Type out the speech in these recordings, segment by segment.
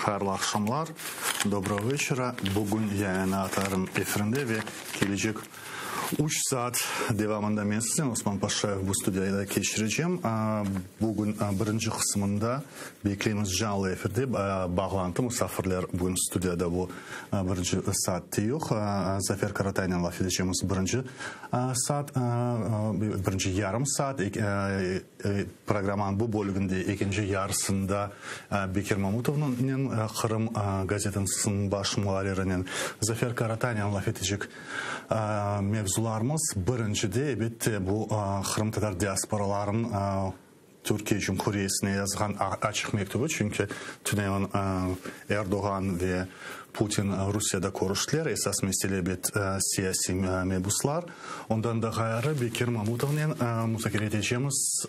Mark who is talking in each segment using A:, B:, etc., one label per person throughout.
A: Hayırlı aqşamlar, dobrogo veçera. Bugün yayını atarım efirinde ve kelecek üç saat devamında men siznen, Osman Paşayev, bu studiyada keçirecem. Bugün birinci qısmında bekleymiz canlı efirde bağlantı musafirler bugün studiyada bu birinci saatte yoq. Zafer Karataynen laf edecemiz birinci saat, birinci yarım saat. Programmanıñ bu bölüginde ekinci yarısında Bekir Mamutovnen, Qırım gazetasınıñ baş muarririnen Zafer Karataynen laf etecek mevzularımız. Birincide, elbette, bu qırımtatar diasporalarınıñ Türkiye Cumhuriyesine yazğan açıq mektübi, çünki tünevin Erdoğan ve Putin Rusiyada körüştiler, esas mesele, ebet, siyasiy mebuslar. Ondan da ğayrı, Bekir Mamutovnen muzakere etecemiz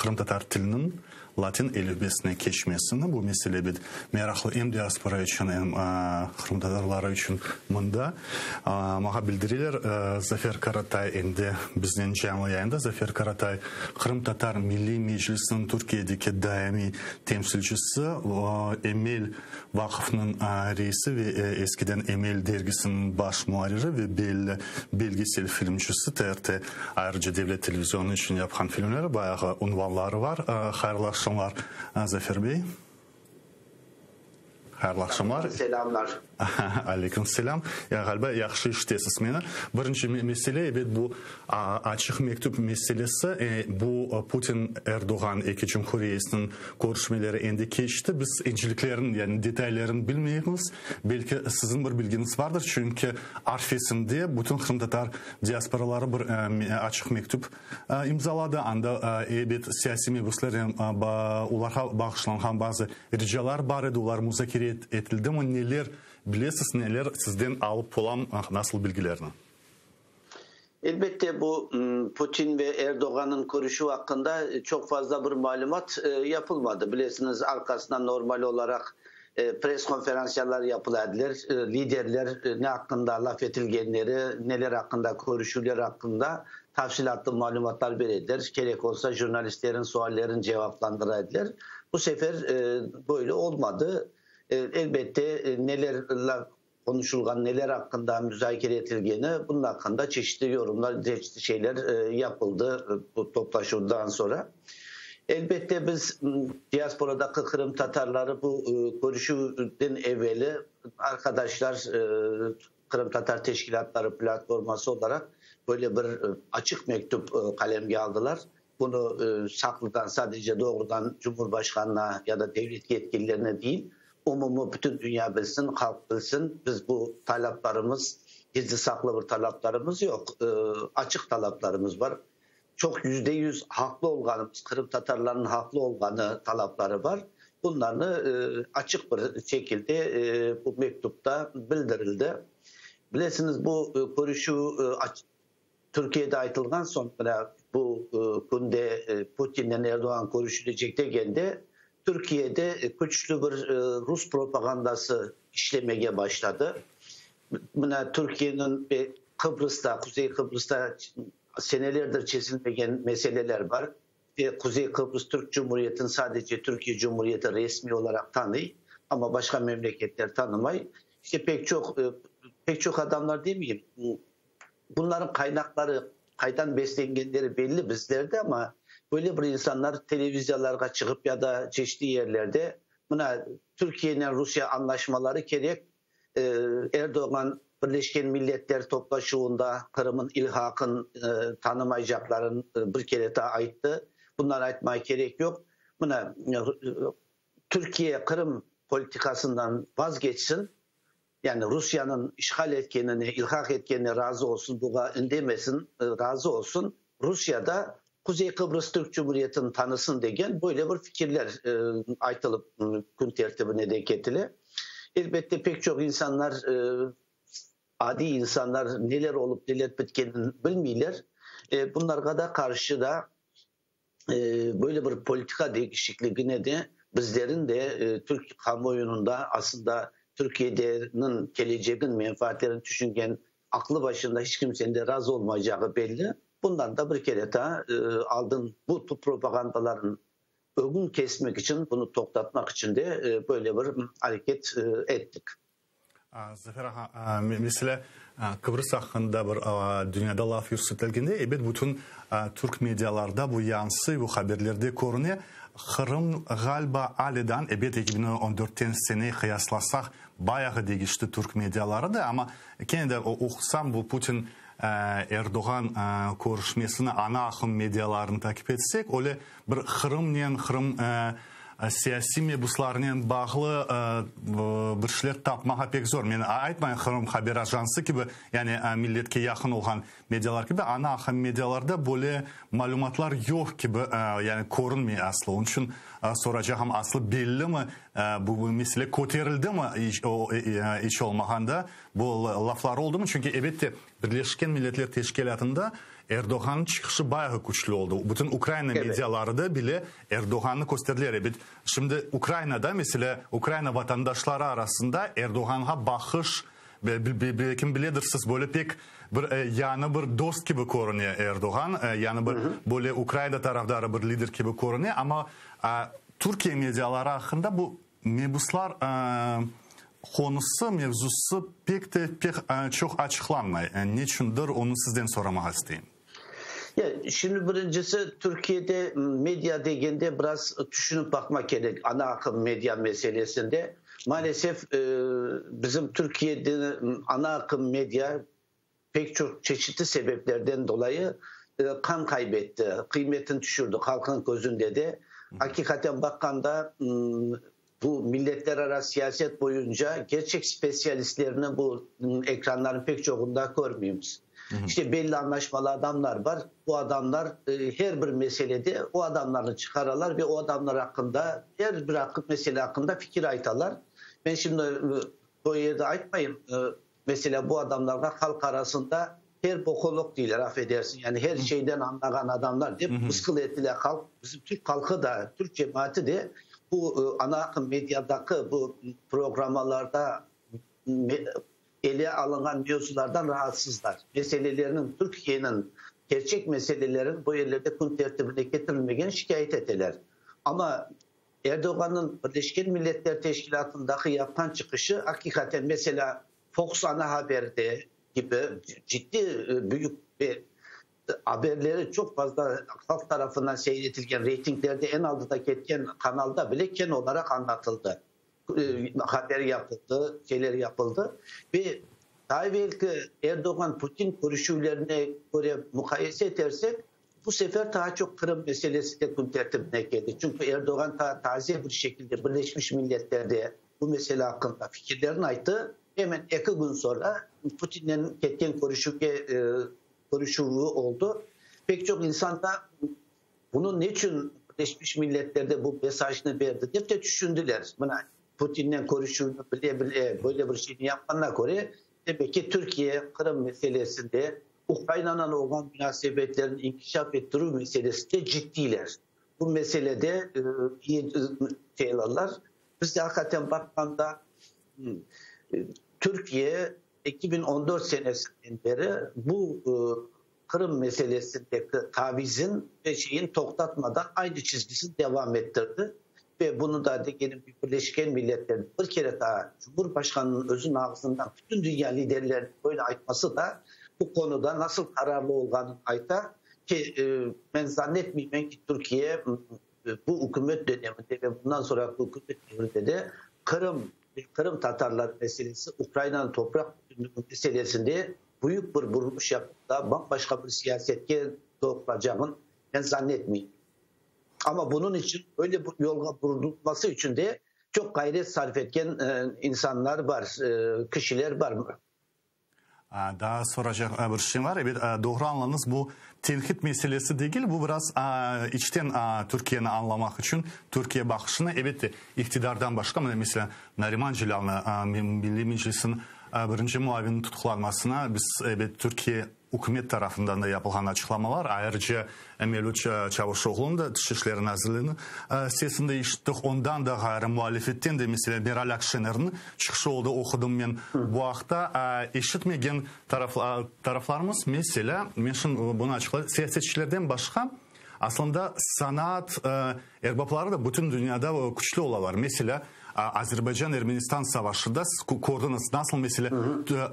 A: qırımtatar tiliniñ latin elifbesine keçmesini. Bu mesele, ebet, meraqlı em diaspora içün, em qırımtatarları içün mında. Maña bildireler, Zafer Karatay endi biznen canlı yayında. Zafer Karatay, Qırımtatar Milliy Meclisiniñ Türkiyedeki daimiy temsilcisi, Emel Vaqıfnıñ reisi ve eskiden Emel dergisiniñ baş muarriri ve belli belgesel filmcisi, TRT, ayrıca devlet televizyonı içün yapqan filmleri, bayağı unvanları var. Hayırlı aqşamlar, Zafer bey. Hayırlı aqşamlar.
B: Selâmlar.
A: Aleyküm selâm. Ya, ğaliba, yahşı işitesiz meni. Birinci mesele, ebet, bu açıq mektüp meselesi. Bu Putin-Erdoğan eki cumhuriyesiniñ körüşmeleri endi keçti. Biz inceliklerin, yani detaylerin bilmeymiz. Belki siziñ bir bilgiñiz vardır, çünki arfesinde bütün qırımtatar diasporaları bir açıq mektüp imzaladı. Anda, ebet, siyasiy mebusler, olarğa bağışlanğan bazı Ricalar bar edi, olar muzakere etildimi, neler bilesiz, neler sizden alıp olam, nasıl bilgilerni?
B: Elbette, bu Putin ve Erdoğannıñ körüşüvi aqqında çoq fazla bir malümat yapılmadı. Bilesiñiz, arqasından normal olaraq press-konferentsiyalar yapıla ediler, liderler ne aqqında laf etilgenleri, neler aqqında körüşüvler aqqında tafsilâtlı malümatlar bere ediler, kerek olsa jurnalistlerniñ suallerini cevaplandıra ediler. Bu sefer böyle olmadı. Elbette, neler qonuşulğan, neler aqqında muzakere etilgeni, bunıñ aqqında çeşitli yorumlar, çeşitli şeyler yapıldı bu toplaşuvdan soñra. Elbette, biz diasporadaki qırımtatarları bu körüşüvden eveli arqadaşlar, Qırımtatar teşkilâtları platforması olaraq böyle bir açıq mektüp qalemge aldılar. Bunı saqlıdan, sadece doğrudan Cumhurbaşqanına ya da devlet yetkililerine değil, umumiy bütün dünya bilsin, halq bilsin, biz bu talaplarımız, gizli-saqlı bir talaplarımız yoq, açıq talaplarımız bar. Çoq %100 haqlı olğanımız, qırımtatarlarnıñ haqlı olğanı talapları bar. Bunlarnı açıq bir şekilde bu mektupta bildirildi. Bilesiñiz, bu körüşüv Türkiyede aytılğan soñ, mına bu künde Putinnen Erdoğan körüşülecek degende, Türkiyede küçlü bir rus propagandası işlemege başladı. Mına Türkiyeniñ ve Qıbrızda, Quzey Qıbrızda senelerdir çezilmegen meseleler bar. Ve Quzey Qıbrız Türk Cumhuriyetini sadece Türkiye Cumhuriyeti resmiy olaraq tanıy, amma başqa memleketler tanımay. İşte pek çoq, pek çoq adamlar demeyim, bunların qaynaqları, qaydan beslengenleri belli bizlerde, amma böyle bir insanlar televiziyalarğa çıqıp ya da çeşitli yerlerde mına Türkiyenen Rusiye añlaşmaları kerek, Erdoğan Birleşken Milletler toplaşuvında Qırım'ın ilhaqın tanımaycaqların bir kere daa ayttı. Bundan aytmağa kerek yoq. Mına, Türkiye Qırım politikasından vazgeçsin, yani Rusiyanıñ işğal etkenine, ilhaq etkenine razı olsun, buğa indemesin, razı olsun, Rusiya da Quzey Qıbrız Türk Cumhuriyetini tanısın degen böyle bir fikirler aytılıp kün tertibine de ketile. Elbette, pek çoq insanlar, adiy insanlar neler olıp, neler bitkenini bilmeyler. Bunlarğa da qarşı da böyle bir politika deñişikligine de bizlerin de türk kamuoyunında aslında Türkiyedeniñ kelecegin, menfaatlerini tüşüngen aqlı başında hiç kimseniñ de razı olmaycağı belli. Bundan da bir kere daa aldın bu propagandaların. Ögün kesmek içün, bunı toqtatmaq içün de böyle bir areket ettik.
A: Zafer ağa, meselâ, Qıbrız aqqında bir dünyada laf yürsetilgende, ebet, bütün türk medialarda bu yansıy, bu haberlerde körüne. Qırım, ğaliba, alâdan, ebet, 2014-ten sene qıyaslasaq, bayağı deñişti türk mediaları da, amma kene de oqusam, bu Putin Erdoğan körüşmesini ana aqım medialarını takip etsek, öyle bir Qırımnen, Qırım siyasiy mebuslarınen bağlı bir şeyler tapmağa pek zor. Men aytmayım, Qırım haber ajansı kibi, yani milletke yaqın olğan medialar kibi, ana aqım medialarda böyle malümatlar yoq kibi, yani körünmey aslı. Onıñ içün soracağım, aslı bellimi, bu mesele köterildimi iç olmağanda, bu laflar oldumı? Çünki, elbette, Birleşken Milletler Teşkilâtında Erdoğannıñ çıqışı bayağı küçlü oldı. Bütün Ukraina mediaları da bile Erdoğannı kösterdiler. Ebet, şimdi Ukrainada, meselâ, Ukraina vatandaşları arasında Erdoğanğa baqış, belkim biledirsiz, böyle pek bir yañı bir dost kibi körüne Erdoğan, yañı bir böyle Ukraina tarafdarı bir lider kibi körüne. Amma Türkiye mediaları aqqında bu Mebuslar qonusı, mevzusı pek de pek çoq açıqlanmay. Neçündir, onı sizden soramağa isteyim.
B: Ya, şimdi birincisi, Türkiyede media degende biraz tüşünip baqmaq kerek, ana aqım media meselesinde. Maalesef, bizim Türkiyede ana aqım media pek çoq çeşitli sebeplerden dolayı qan qaybetti, qıymetini tüşürdi halqnıñ közünde de. Aqiqaten baqqanda, bu milletlerara siyaset boyunca kerçek spetsialistlerni bu ekranların pek çoğunda körmeymiz. İşte belli añlaşmalı adamlar bar, bu adamlar her bir meselede o adamlarnı çıqaralar ve o adamlar aqqında, her bir mesele aqqında fikir aytalar. Men şimdi bu yerde aytmayım, Meselâ, bu adamlarğa halq arasında her bokolog deyler, af edersiñ, yani her şeyden añlağan adamlar dep mısqıl etile halq. Bizim türk halqı da, türk cemaati de bu ana aqım mediadaki bu programmalarda ele alınğan mevzulardan raatsızlar. Meselelerniñ, Türkiyeniñ kerçek meselelerin bu yerlerde kün tertibine ketirilmegeni şikâyet eteler. Amma Erdoğannıñ Birleşken Milletler Teşkilâtındaki yapqan çıqışı, aqiqaten, meselâ, Fox ana haberde kibi ciddi büyük ve haberleri çoq fazla halq tarafından seyir etilgen, reytinglerde eñ aldıda ketken kanalda bile keñ olaraq añlatıldı. Haber yapıldı, şeyler yapıldı. Ve daa evelki Erdoğan-Putin körüşüvlerine köre muqayese etersek, Bu sefer daa çoq Qırım meselesi de kün tertibine keldi. Çünki Erdoğan taa taze bir şekilde Birleşmiş Milletlerde bu mesele aqqında fikirlerini ayttı. Hemen eki kün soñra Putinnen ketken körüşüvge körüşüvi oldı. Pek çoq insan da bunı neçün Birleşmiş Milletlerde bu mesajnı berdi dep de tüşündiler. Mına, Putinnen körüşüvni bile-bile böyle bir şeyni yapqanına köre, demek ki, Türkiye Qırım meselesinde Ukrainanen olğan munasebetlerni inkişaf ettirüv meselesinde ciddiyler. Bu meselede iyi sayılırlar. Biz de aqiqaten baqqanda, Türkiye 2014 senesinden beri bu Qırım meselesindeki tavizin ve şeyin toqtatmadan aynı çizgisini devam ettirdi. Ve bunı da degenim kibi, Birleşken Milletler bir kere daa Cumhurbaşqanınıñ özüniñ ağzından bütün dünya liderleriniñ böyle aytması da bu qonuda nasıl qararlı olğanını ayta ki, men zannetmeymen ki, Türkiye bu ükümet döneminde ve bundan sonraki ükümet devrinde de Qırım ve qırımtatarlar meselesi, Ukrainanıñ topraq bütünlügi meselesinde büyük bir burulış yapıp da bam-başqa bir siyasetke doğrulacağını men zannetmeyim. Amma bunıñ içün, öyle bir yolğa burulması içün de çoq ğayret sarf etken insanlar bar, kişiler bar.
A: Daa soracaq bir şeyim bar. Ebet, doğru añladıñız, bu tenqit meselesi degil, bu biraz içten Türkiyeni añlamaq içün, Türkiye baqışını, elbette, iqtidardan başqa, mına, meselâ, Nariman Celâlnı, Milliy Meclisniñ birinci muavininiñ tutuqlanmasına biz, ebet, Türkiye Ükümet tarafından da yapılğan açıqlamalar, ayrıca Mevlüt Çavuşoğlunıñ da, Tış işleri nazirliginiñ sesini de işittik. Ondan da ğayrı, muhalifetten de, meselâ, Meral Akşenerniñ çıqışı oldı, oqudım men bu aqta. Eşitmegen taraflarımız, meselâ, men şimdi bunı açıqlayım, siyasetçilerden başqa. Aslında sanaat erbapları da bütün dünyada küçlü olalar. Meselâ, Azerbaycan-Ermenistan savaşında siz kördiñiz, nasıl mesele,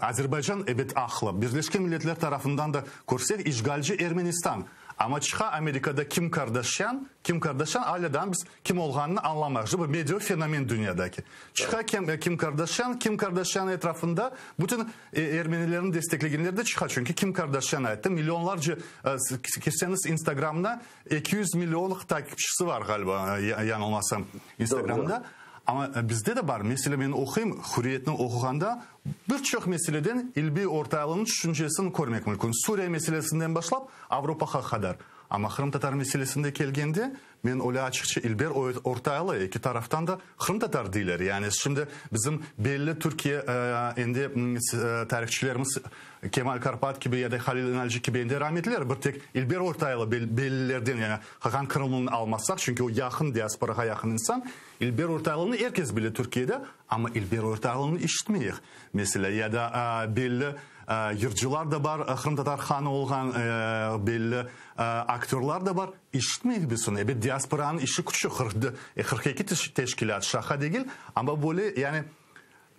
A: Azerbaycan, ebet, aqlı. Birleşken Milletler tarafından da körsek, işğalci Ermenistan. Amma çıqa Amerikada Kim Kardaşyan, Kim Kardaşyan alâ daa biz kim olğanını añlamayıq. Bu medio fenomen dünyadaki. Çıqa Kim Kardaşyan, Kim Kardaşyan etrafında bütün ermenilerni desteklegenler de çıqa. Çünki Kim Kardaşyan ayttı, millionlarca, kirseñiz Instagramına, 200 million takipçisi bar ğaliba, yañılmasam, Instagramda. Amma bizde de bar. Meselâ, men oquyım, Hürriyetni oquğanda bir çoq meseleden İlbiy Ortaylınıñ tüşüncesini körmek mümkün. Suriye meselesinden başlap Avropağa qadar. Amma qırımtatar meselesinde kelgende, men öyle açıqça İlber Ortaylı eki taraftan da qırımtatar deyler. Yani şimdi bizim belli Türkiye endi tarihçilerimiz Kemal Karpat kibi ya da Halil İnalcık kibi endi rametliler, bir tek İlber Ortaylı bellilerden, yani Hakan Kırımlını almasaq, çünki o yaqın diasporağa yaqın insan, İlber Ortaylını er kes bile Türkiyede, amma İlber Ortaylını işitmeyik, meselâ, ya da belli yırcılar da bar, qırımtatar hanı olğan belli aktörlar da bar, işitmeyik biz onı. Ebet, diasporanıñ işi küçük, 42 teşkilât, şaqa degil, amma böyle, yani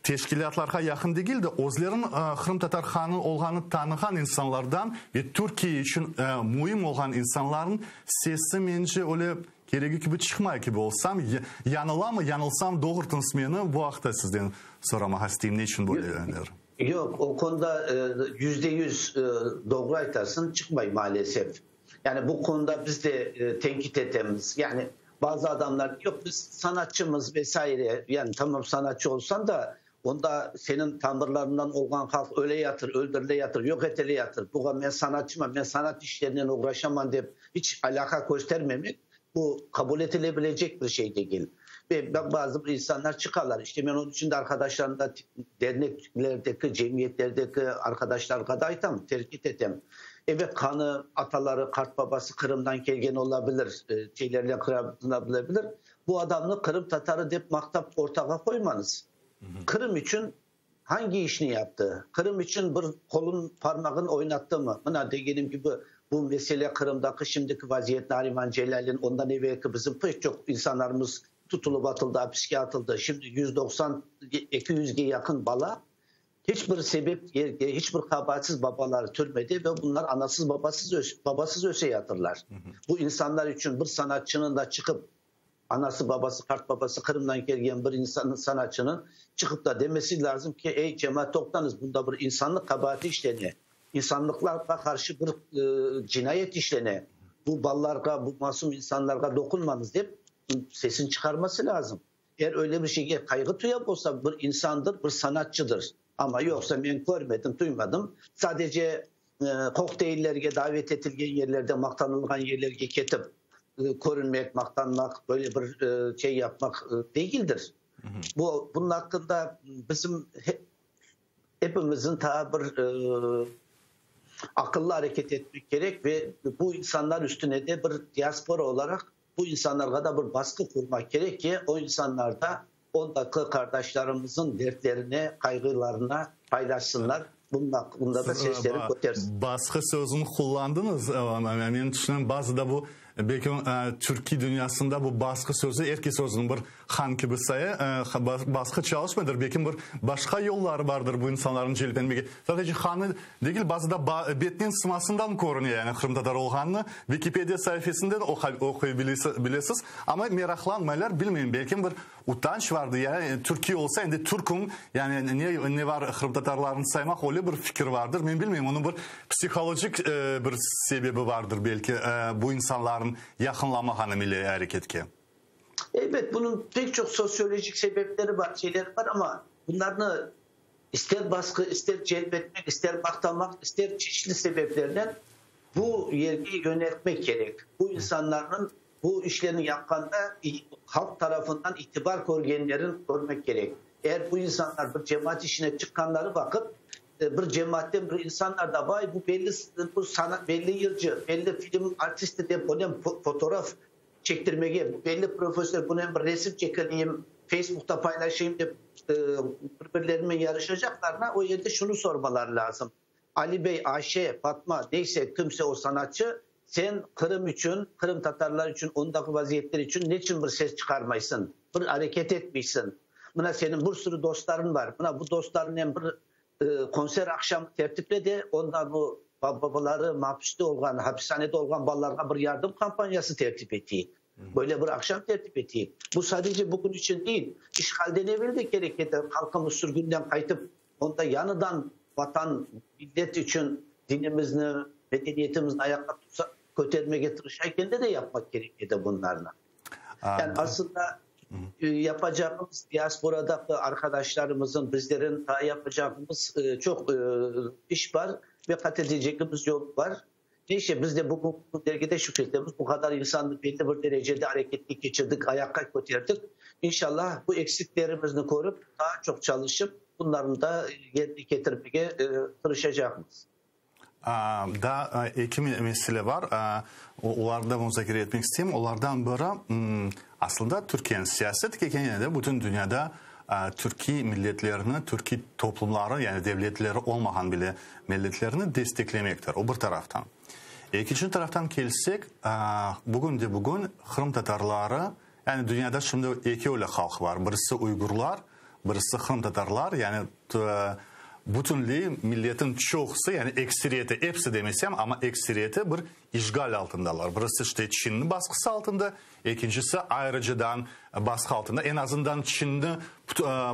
A: Teşkilâtlarğa yaqın degil de, özlerin qırımtatar hanı olğanı tanığan insanlardan ve Türkiye içün müim olğan insanların sesi, mence, öyle keregi kibi çıqmay kibi olsam. Yañılamı, yañılsam, doğurtıñız meni, bu aqta sizden soramağa isteyim, ne içün böyleler?
B: Yoq, o konuda %100 doğru aytasıñ, çıqmay maalesef. Yani bu konuda biz de tenkit etemiz. Yani bazı adamlar, yoq biz sanatçımız ve saire, yani tamam sanatçı olsan da, onda seniñ tamırlarından olğan halq öle yatır, öldürile yatır, yoq etile yatır. Buğa men sanatçıman, men sanat işlerinen oğraşaman dep hiç alâqa köstermemek, bu qabul etile bilecek bir şey degil. Ve bazı bir insanlar çıqalar, işte men onıñ içün de arqadaşlarımda, derneklerdeki, cemiyetlerdeki arqadaşlarğa da aytam, tenkit etem. Ebet, qanı, ataları, qartbabası Qırımdan kelgen ola bilir, şeylerle qırabına bilir. Bu adamnı Qırım tatarı dep maqtap ortağa qoymañız. Qırım içün hangi işni yaptı? Qırım içün bir qolun, parmağın oynattımı? Mına, degenim kibi, bu mesele Qırımdaki şimdiki vaziyet, Nariman Celâlin, ondan evelki bizim pek çoq insanlarımız tutulıp atıldı, apiske atıldı. Şimdi 190, 200ge yaqın bala Hiç bir sebep, hiç bir qabaatsiz babaları türmede ve bunlar anasız babasız babasız öse yatırlar. Bu insanlar içün bir sanatçınıñ da çıqıp, anası, babası, qartbabası Qırımdan kelgen bir insannıñ, sanatçınıñ çıqıp da demesi lazım ki, ey, cemaat, toqtañız, bunda bir insanlıq qabaatı işlene, insanlıqlarğa qarşı bir cinayet işlene, bu balalarğa, bu masum insanlarğa doqunmañız dep sesini çıqarması lazım. Eğer öyle bir şeyge qayğı tuyap olsa, bir insandır, bir sanatçıdır. Amma yoqsa men körmedim, tuymadım. Sadece kokteyllerge davet etilgen yerlerde, maqtanılğan yerlerge ketip körünmek, maqtanmaq, böyle bir şey yapmaq degildir. Bu, bunıñ aqqında bizim epimizin taa bir aqıllı areket etmek kerek ve bu insanlar üstüne de bir diaspora olaraq Bu insanlarğa da bir basqı qurmaq kerek ki, o insanlar da ondaki qardaşlarımızın dertlerine, qayğılarına paylaşsınlar, bunda da seslerini kötersinler.
A: Basqı sözüni qullandıñız, men tüşünem, bazıda bu, belki türkiy dünyasında bu basqı sözü er kes özüni bir han kibi saya, basqı çalışmaydır, belki bir başqa yolları bardır bu insanlarnı celp etmege. Sadece hanı degil, bazıda betniñ sımasından körüne, yani qırımtatar olğanını Vikipediya saifesinden oquy bilesiz, amma meraqlanmaylar, bilmeyim, belki bir utanç vardır, ya türkiy olsa, endi türküm, yani ne ne var qırımtatarlarnı saymaq, öyle bir fikir vardır, men bilmeyim, onıñ bir psihologik bir sebebi vardır, belki, bu insanlarnıñ yaqınlamağanı milliy areketke.
B: Elbet, bunıñ pek çoq sotsiolojik sebepleri bar, şeyleri bar, amma bunlarnı ister basqı, ister celp etmek, ister maqtamaq, ister çeşitli sebeplerden bu yerge yöneltmek kerek. Bu insanlarnıñ bu işlerni yapqanda halq tarafından itibar körgenlerini körmek kerek. Eğer bu insanlar bir cemaat işine çıqqanları vaqıt, bir cemaatten bir insanlar da, vay, bu belli, bu sanat, belli yırcı, belli film artisti dep onen fotoğraf çektirmege, belli professor bunen bir resim çekileyim, Facebookta paylaşayım dep bir-birlerinen yarışacaqlarına, o yerde şunı sormaları lazım, Ali bey, Ayşe, Fatma, neyse, kimse o sanatçı. Sen Qırım içün, Qırım Tatarlar içün, ondaki vaziyetler içün neçün bir ses çıqarmaysın, bir areket etmeysin? Mına seniñ bir sürü dostlarıñ bar, mına bu dostlarıñnen bir konser aqşamı tertiple de, onda bu babaları mapüste olğan, hapishanede olğan balalarğa bir yardım kampaniyası tertip eteyik. Böyle bir aqşam tertip eteyik. Bu sadece bugün içün değil, işğalden evel de kerek edi, halqımız sürgünden qaytıp, onda yañıdan Vatan, millet içün dinimizni, medeniyetimizni ayaqqa tutsa, kötermege tırışaykende de yapmaq kerek edi bunlarnı. Yani aslında yapacağımız diasporadaki arqadaşlarımızın, bizlerin daa yapacağımız çoq iş bar ve qat edecegimiz yol bar. Neyse, biz de bugün künlerge de şükretemiz, bu qadar insannı belli bir derecede areketke keçirdik, ayaqqa köterdik. İnşallah, bu eksiklerimizni körip, daa çoq çalışıp, bunlarnı da yerine ketirmege tırışacaqmız.
A: Daa eki mesele bar, olarnı da muzakere etmek isteyim. Olardan biri, aslında Türkiyeniñ siyaseti kene de bütün dünyada türkiy milletlerni, türkiy toplumları, yani devletleri olmağan bile milletlerni desteklemektir, o bir taraftan. Ekinci taraftan kelsek, bugün de bugün qırımtatarları, yani dünyada şimdi eki öyle halq bar, birisi uygurlar, birisi qırımtatarlar, yani bütünley milletin çoqusı, yani ekseriyeti, episi demesem, amma ekseriyeti bir işğal altındalar. Birisi işte Çinniñ basqısı altında, ekincisi ayrıcadan basqı altında. Eñ azından Çinni,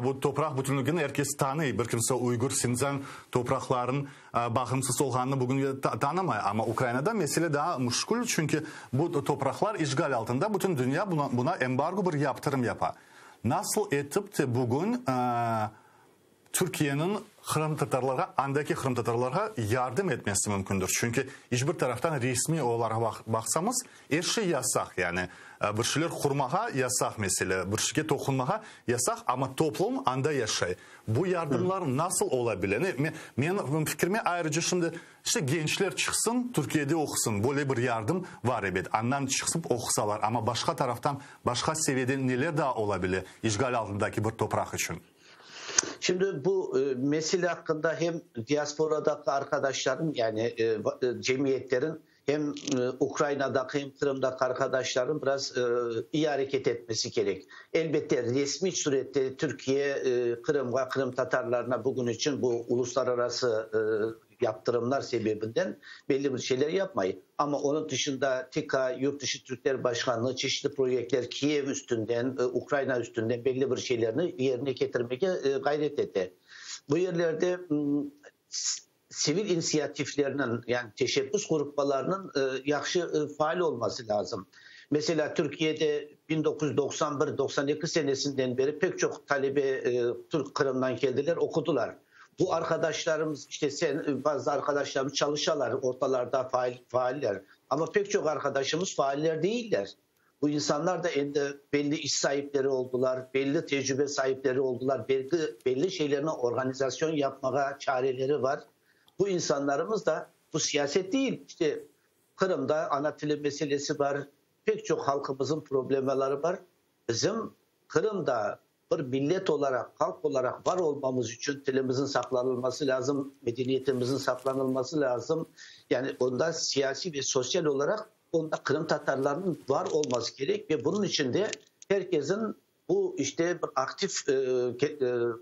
A: bu topraq bütünligini er kes tanıy. Bir kimse Uygur, Sincan topraqlarınıñ bağımsız olğanını bugün tanımay. Amma Ukrainada mesele daa müşkül, çünki bu topraqlar işğal altında, bütün dünya buna embargo, bir yaptırım yapa. Nasıl etip te bugün Türkiyeniñ qırımtatarlarğa, andaki qırımtatarlarğa yardım etmesi mümkündir? Çünki iç bir taraftan resmiy olaraq baqsamız, er şey yasaq, yani bir şeyler qurmağa yasaq, meselâ, bir şeyge toqunmağa yasaq, amma toplum anda yaşay. Bu yardımlar nasıl ola bile? Menim fikrime, ayrıca şimdi işte gençler çıqsın, Türkiyede oqusın, böyle bir yardım var, ebet, andan çıqsıp oqusalar, amma başqa taraftan, başqa seviyede neler daa ola bile işğal altındaki bir topraq içün?
B: Şimdi bu mesele aqqında hem diasporadaki arqadaşlarım, yani cemiyetlerin, hem Ukrainadaki, hem Qırımdaki arqadaşlarım biraz iyi areket etmesi kerek. Elbette, resmiy surette Türkiye Qırımğa, qırımtatarlarına bugün içün bu uluslararası yaptırımlar sebebinden belli bir şeyler yapmay. Amma onıñ tışında TİKA, Yurt dışı Türkler Başqanlığı, çeşitli proyektler Kiyev üstünden, Ukraina üstünden belli bir şeylerni yerine ketirmege ğayret ete. Bu yerlerde sivil inisiativlerniñ, yani teşebbüs gruppalarınıñ yahşı faal olması lâzım. Meselâ, Türkiyede 1991, 92 senesinden beri pek çoq talebe Türk Qırımdan keldiler, oqudılar. Bu arqadaşlarımız, işte sen, bazı arqadaşlarımız çalışalar, ortalarda faal, faaller. Amma pek çoq arqadaşımız faaller değiller. Bu insanlar da endi belli iş saipleri oldular, belli tecrübe saipleri oldular, belli, belli şeylerni organizasyon yapmağa çareleri var. Bu insanlarımız da bu siyaset değil, işte Qırımda ana tili meselesi var, pek çoq halqımızın problemaları var. Bizim Qırımda bir millet olaraq, halq olaraq var olmamız içün tilimizin saqlanılması lâzım, medeniyetimizin saqlanılması lâzım. Yani onda siyasiy ve sosyal olaraq onda qırımtatarlarnıñ var olması kerek ve bunıñ içün de herkesin bu işte bir aktif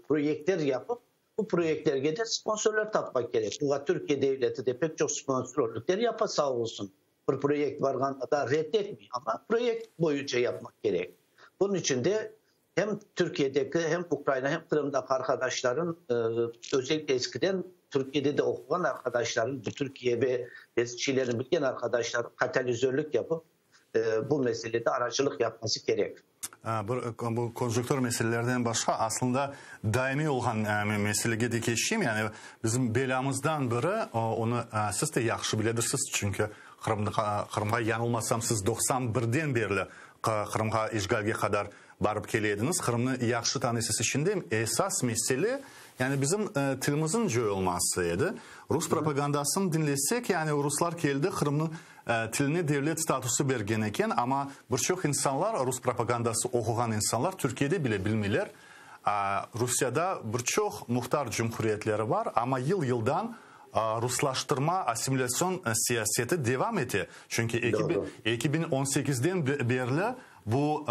B: proyektler yapıp, bu proyektlerge de sponsorlar tapmaq kerek. Buña Türkiye devleti de pek çoq sponsorlukler yapa, sağ olsun. Bir proyekt barğanda da red etmey, amma proyekt boyunca yapmaq kerek. Bunıñ içün de hem Türkiyedeki, hem Ukraina, hem Qırımdaki arqadaşlarım, özellikle eskiden Türkiyede de oquğan arqadaşlarım, bu Türkiye ve şeylerini bilgen arqadaşlarım katalizörlük yapıp, bu meselede aracılıq yapması kerek.
A: Bir bu konjunktur meselelerden başqa, aslında daimiy olğan meselege de keçeyim. Yani bizim belâmızdan biri, onı siz de yahşı biledirsiz, çünki Qırımğa, yañılmasam, siz 91-den berli Qırımğa işğalge qadar barıp kele ediñiz. Qırımnı yahşı tanıysız. İçinde esas mesele, yani bizim tilimizniñ coyulması edi. Rus propagandasını diñlesek, yani ruslar keldi, Qırımnı tiline devlet statusı bergen eken, amma bir çoq insanlar, rus propagandası oquğan insanlar Türkiyede bile bilmeyler. Rusiyada bir çoq muhtar cumhuriyetleri bar, amma yıl-yıldan. ruslaştırma, assimilâtsion siyaseti devam ete. Çünki 2018-den berli bu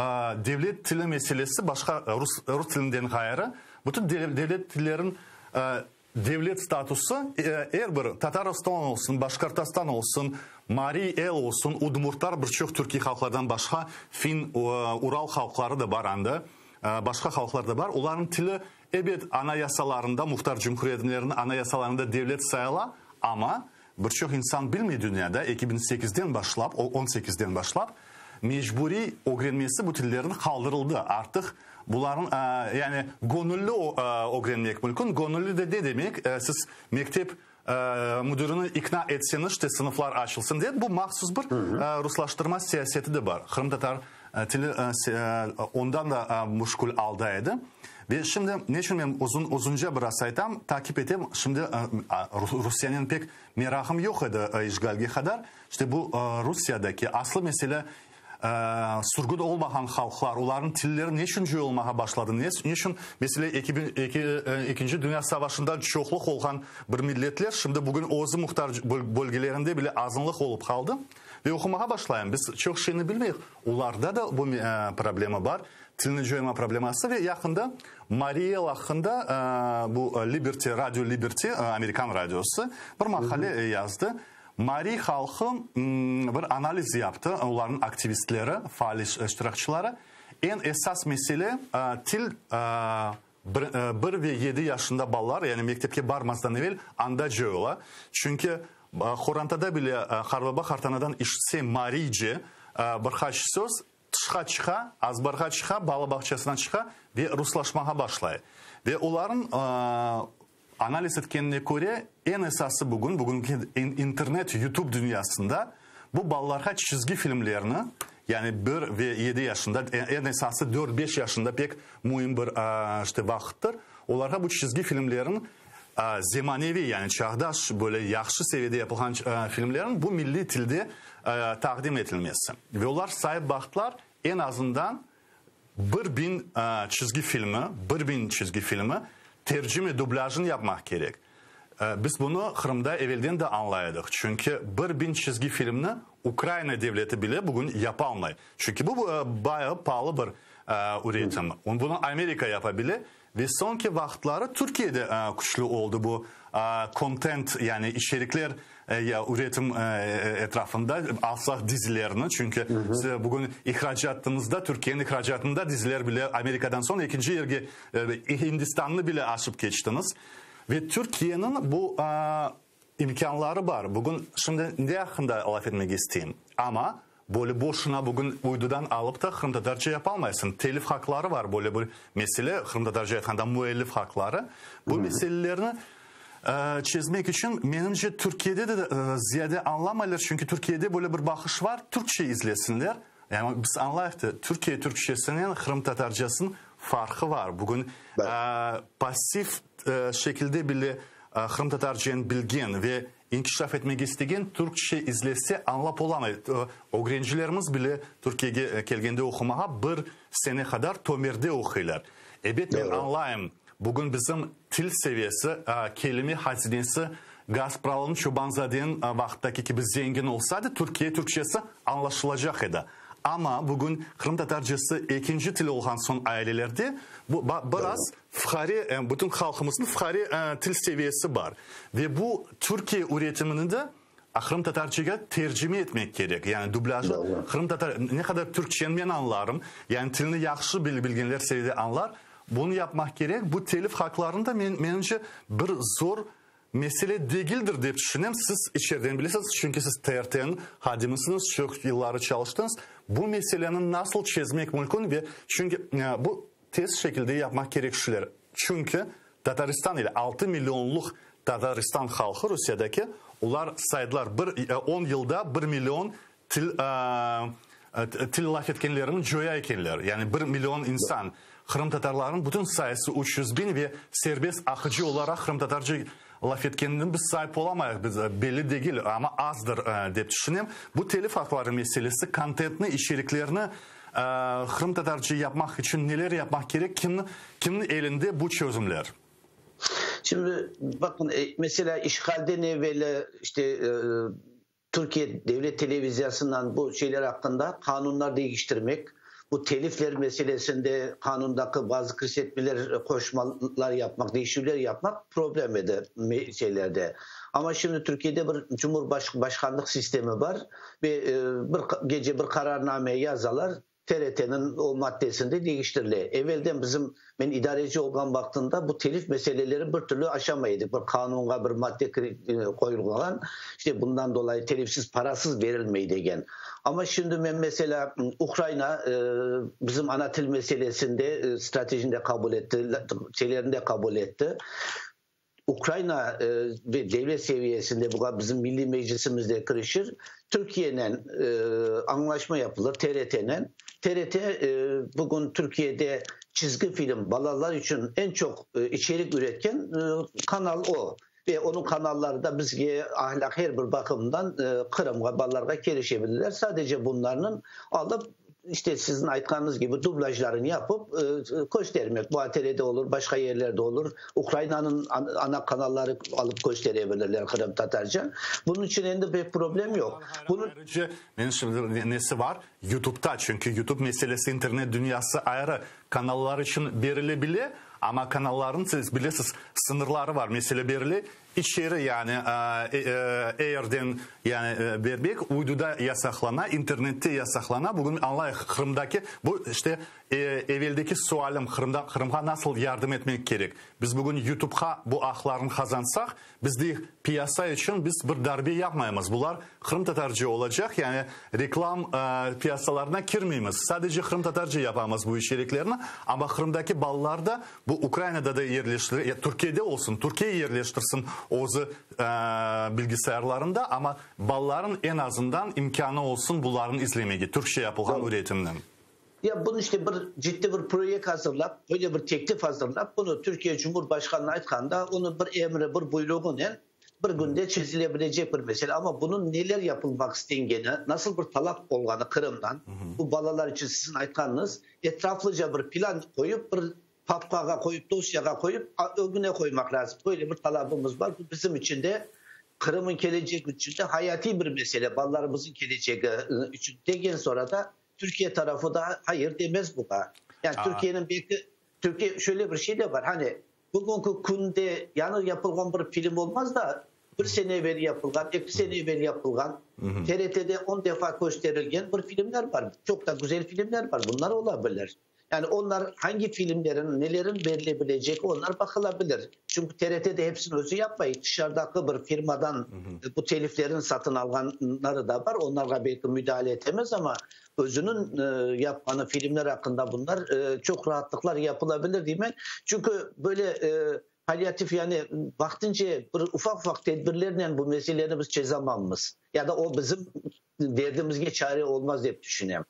A: devlet tili meselesi başqa rus tilinden ğayrı bütün devlet tillerin devlet statusı er bir Tatarıstan olsun, Başkortostan olsun, Mariy El olsun, udmurtlar bir çoq türkiy halqlardan başqa fin, ural halqları da bar anda, başqa halqlar da bar, olarnıñ tili Ebet, anayasalarında, muhtar cumhuriyetleriniñ anayasalarında devlet sayıla, amma bir çoq insan bilmey dünyada 2008-den başlap, on sekizden başlap, mecburiy ögrenmesi bu tillerniñ qaldırıldı. Artıq bularnıñ, yani göñülli ögrenmek mümkün. Göñülli de ne demek? Siz mektep müdirini ikna etseñiz, işte sınıflar açılsın dep, bu mahsus bir ruslaştırma siyaseti de bar. Qırımtatar tili ondan da müşkül alda edi. Ve şimdi ne içün men uzun, uzunca biraz aytam, takip etem, şimdi Rusiyenen pek merağım yoq edi işğalge qadar. İşte bu Rusiyadaki aslı mesele Sürgün olmağan halqlar, olarnıñ tilleri ne içün coyulmağa başladı? Ne içün, meselâ, Ekinci dünya savaşından çoqluq olğan bir milletler şimdi bugün özü muhtar bölgelerinde bile azınlıq olıp qaldı? Ve oqumağa başlayım. Biz çoq şeyni bilmeyik. Olarda da bu problema bar, tilni coyma probleması. Ve yaqında Mariy El aqqında bu Liberty, Radio Liberty, amerikan radiosı, bir maqale yazdı. Mariy halqı bir analiz yaptı, olarnıñ aktivistleri, faal iştirakçıları. Eñ esas mesele, til, bir ve yedi yaşında balalar, yani mektepke barmazdan evel anda coyula. Çünki qorantada bile qarbaba, qartanadan işitse mariyce bir qaç söz, tışqa çıqa, azbarğa çıqa, bala bağçasına çıqa ve ruslaşmağa başlay. Ve olarnıñ Analiz etkenine köre, eñ esası bugün, bugünki internet, YouTube dünyasında bu balalarğa çizgi filmlerni, yani bir ve yedi yaşında, eñ esası dört-beş yaşında pek müim bir işte vaqıttır, olarğa bu çizgi filmlerin zemaneviy, yani çağdaş, böyle yahşı seviyede yapılğan filmlerin bu milliy tilde taqdim etilmesi. Ve olar saip baqtılar, eñ azından 1000 çizgi filmi, 1000 çizgi filmi tercime, dublâjını yapmaq kerek. Biz bunı Qırımda evelden de añlay edik, çünki 1000 çizgi filmni Ukraina devleti bile bugün yapalmay. Çünki bu bayağı paalı bir üretim. Bunı Amerika yapa bile Ve soñki vaqıtları Türkiye de küçlü oldı bu kontent, yani içerikler üretim etrafında, alsaq dizilerni, çünki bugün ihracatımızda, Türkiyeniñ ihracatında diziler bile Amerikadan soñ ekinci yerge, Hindistannı bile aşıp keçtiñiz. Ve Türkiyeniñ bu İmkânları bar. Bugün şimdi ne aqqında laf etmege isteyim? Amma böyle boşuna bugün uydudan alıp ta qırımtatarca yapalmaysıñ. Telif haqları bar, böyle bir mesele, qırımtatarca aytqanda müellif haqları. Bu meselelerni çezmek içün, menimce, Türkiyede de ziyade añlamaylar, çünki Türkiyede böyle bir baqış var, türkçe izlesinler. Yani biz añlayıq da, Türkiye türkçesinen qırımtatarcasınıñ farqı var. Bugün passiv şekilde bile qırımtatarcanı bilgen ve inkişaf etmege istegen türkçe izlese añlap olamay. Ögrencilerimiz bile Türkiyege kelgende oqumağa bir sene qadar tömerde oquylar. Ebet, men añlayım, bugün bizim til seviyesi, kelime hazinesi Gaspralınıñ, Çobanzadeniñ vaqıttaki kibi zengin olsaydı, Türkiye türkçesi añlaşılacaq edi. Amma bugün qırımtatarcası ekinci til olğan soñ ailelerde bu biraz Fuqare, bütün halqımıznıñ fuqare til seviyesi bar. Ve bu Türkiye üretimini de qırımtatarcağa tercime etmek kerek. Yani dublâjı qırımtatar, ne qadar türkçeni men añlarım, yani tilni yahşı bilgenler seviyede añlar. Bunı yapmaq kerek. Bu telif haqlarını da men, menimce, bir zor mesele degildir dep tüşünem. Siz içeriden bilesiñiz, çünki siz TRT-niñ hadimisiñiz, çoq yılları çalıştıñız. Bu meseleni nasıl çezmek mümkün ve çünki bu Tez şekilde yapmaq kerek şiler. Çünki Tataristan ile 6 millionluq Tataristan halqı Rusiyadaki, olar saydılar bir on yılda bir million til til laf etkenlerini coya ekenler. Yani bir million insan. Qırımtatarlarnıñ bütün sayısı 300 bin ve serbest aqıcı olaraq qırımtatarca laf etkenini biz sayıp olamayıq, biz belli degil, amma azdır dep tüşünem. Bu telif aqları meselesi, kontentni, içeriklerni Qırımtatarca yapmaq içün neler yapmaq kerek, kimniñ elinde bu çözümler?
B: Şimdi bakın e, mesela işgalden evvel işte e, Türkiye Devlet Televizyasından bu şeyler hakkında kanunlar değiştirmek, bu telifler meselesinde kanundaki bazı kirsetmeler, koşmalar yapmak, değişimler yapmak problem edi şeylerde. Ama şimdi Türkiye'de bir cumhurbaşkanlık sistemi var ve e, bir gece bir kararname yazalar TRT'nin o maddesinde değiştirile. Evvelden bizim ben idareci olgan baktığında bu telif meseleleri bir türlü aşamaydık. Bir kanunga bir madde e, koyulgan işte bundan dolayı telifsiz parasız verilmeyi degen. Ama şimdi ben mesela Ukrayna e, bizim ana til meselesinde e, stratejinde kabul etti, şeylerinde kabul etti. Ukrayna e, ve devlet seviyesinde bu bizim milli meclisimizde kırışır. Türkiye'nin e, anlaşma yapılır TRT'nin. TRT e, bugün Türkiye'de çizgi film balalar için en çok e, içerik üretken e, kanal o. Ve onun kanalları da bizge ahlak her bir bakımdan e, Kırım'a, ballarga gelişebilirler. Sadece bunların alıp işte sizin aytkanınız gibi dublajlarını yapıp e, göstermek. Bu ATR'de olur, başka yerlerde olur. Ukrayna'nın ana kanalları alıp gösterebilirler Kırım Tatarca. Bunun için endi bir problem yok.
A: Bunun Ayrıca benim şimdi nesi var? YouTube'da çünkü YouTube meselesi internet dünyası ayrı kanallar için verilebilir ama kanalların siz bilirsiniz sınırları var. Mesela belirli içeri yani e, e, Air'den yani e, vermek uyduda yasaklana, internette yasaklana. Bugün anlayıq Qırımdaki bu işte e, evveldeki sualim Qırımda Qırımğa nasıl yardım etmek kerek? Biz bugün YouTube'a bu aqlarını qazansaq, bizde piyasa içün biz bir darbe yapmaymız. Bular Qırım Tatarca olacaq, yani reklam e, piyasalarına kirmeymiz. Sadece Qırım Tatarca yapamız bu içeriklerini, ama Qırımdaki balalar da bu Ukraynada da yerleştir, ya Türkiye'de olsun, Türkiye yerleştirsin özü e, bilgisayarlarında, ama balaların en azından imkanı olsun buların izlemege, Türkçe yapılğan üretimden.
B: Ya bunu işte bir ciddi bir proje hazırlap, böyle bir teklif hazırlap, bunu Türkiye Cumhurbaşkanı'na aytqanda, onu bir emri, bir buyruğunen bir günde çözülebilecek bir mesele. Ama bunun neler yapılmak istengeni, nasıl bir talap olğanı Kırım'dan, bu balalar için sizin aytqanıñız, etraflıca bir plan koyup, bir papkağa koyup, dosyağa koyup, ögüne koymak lazım. Böyle bir talabımız var. Bu bizim için de Kırım'ın gelecek için de hayati bir mesele. Balalarımızın geleceği için degen sonra da Türkiye tarafı da hayır demez buna. Yani Türkiye'nin belki Türkiye şöyle bir şey de var. Hani bugünkü günde yani yapılgan bir film olmaz da bir sene evvel yapılgan, 2 sene evvel yapılgan, TRT'de 10 defa gösterilgen bir filmler var. Çok da güzel filmler var. Bunlar olabilir. Yani onlar hangi filmlerin, nelerin verilebilecek onlar bakılabilir. Çünkü TRT'de hepsini özü yapmayın. Dışarıdaki bir firmadan bu teliflerin satın alanları da var. Onlara belki müdahale edemez ama özünün e, yapqanı filmler hakkında bunlar e, çok rahatlıklar yapılabilir değil mi? Çünkü böyle e, palyatif yani vaqtınca bir ufak ufak tedbirlerle bu meseleleri biz çözememiz. Ya da o bizim derdimizge çare olmaz dep düşünüyorum.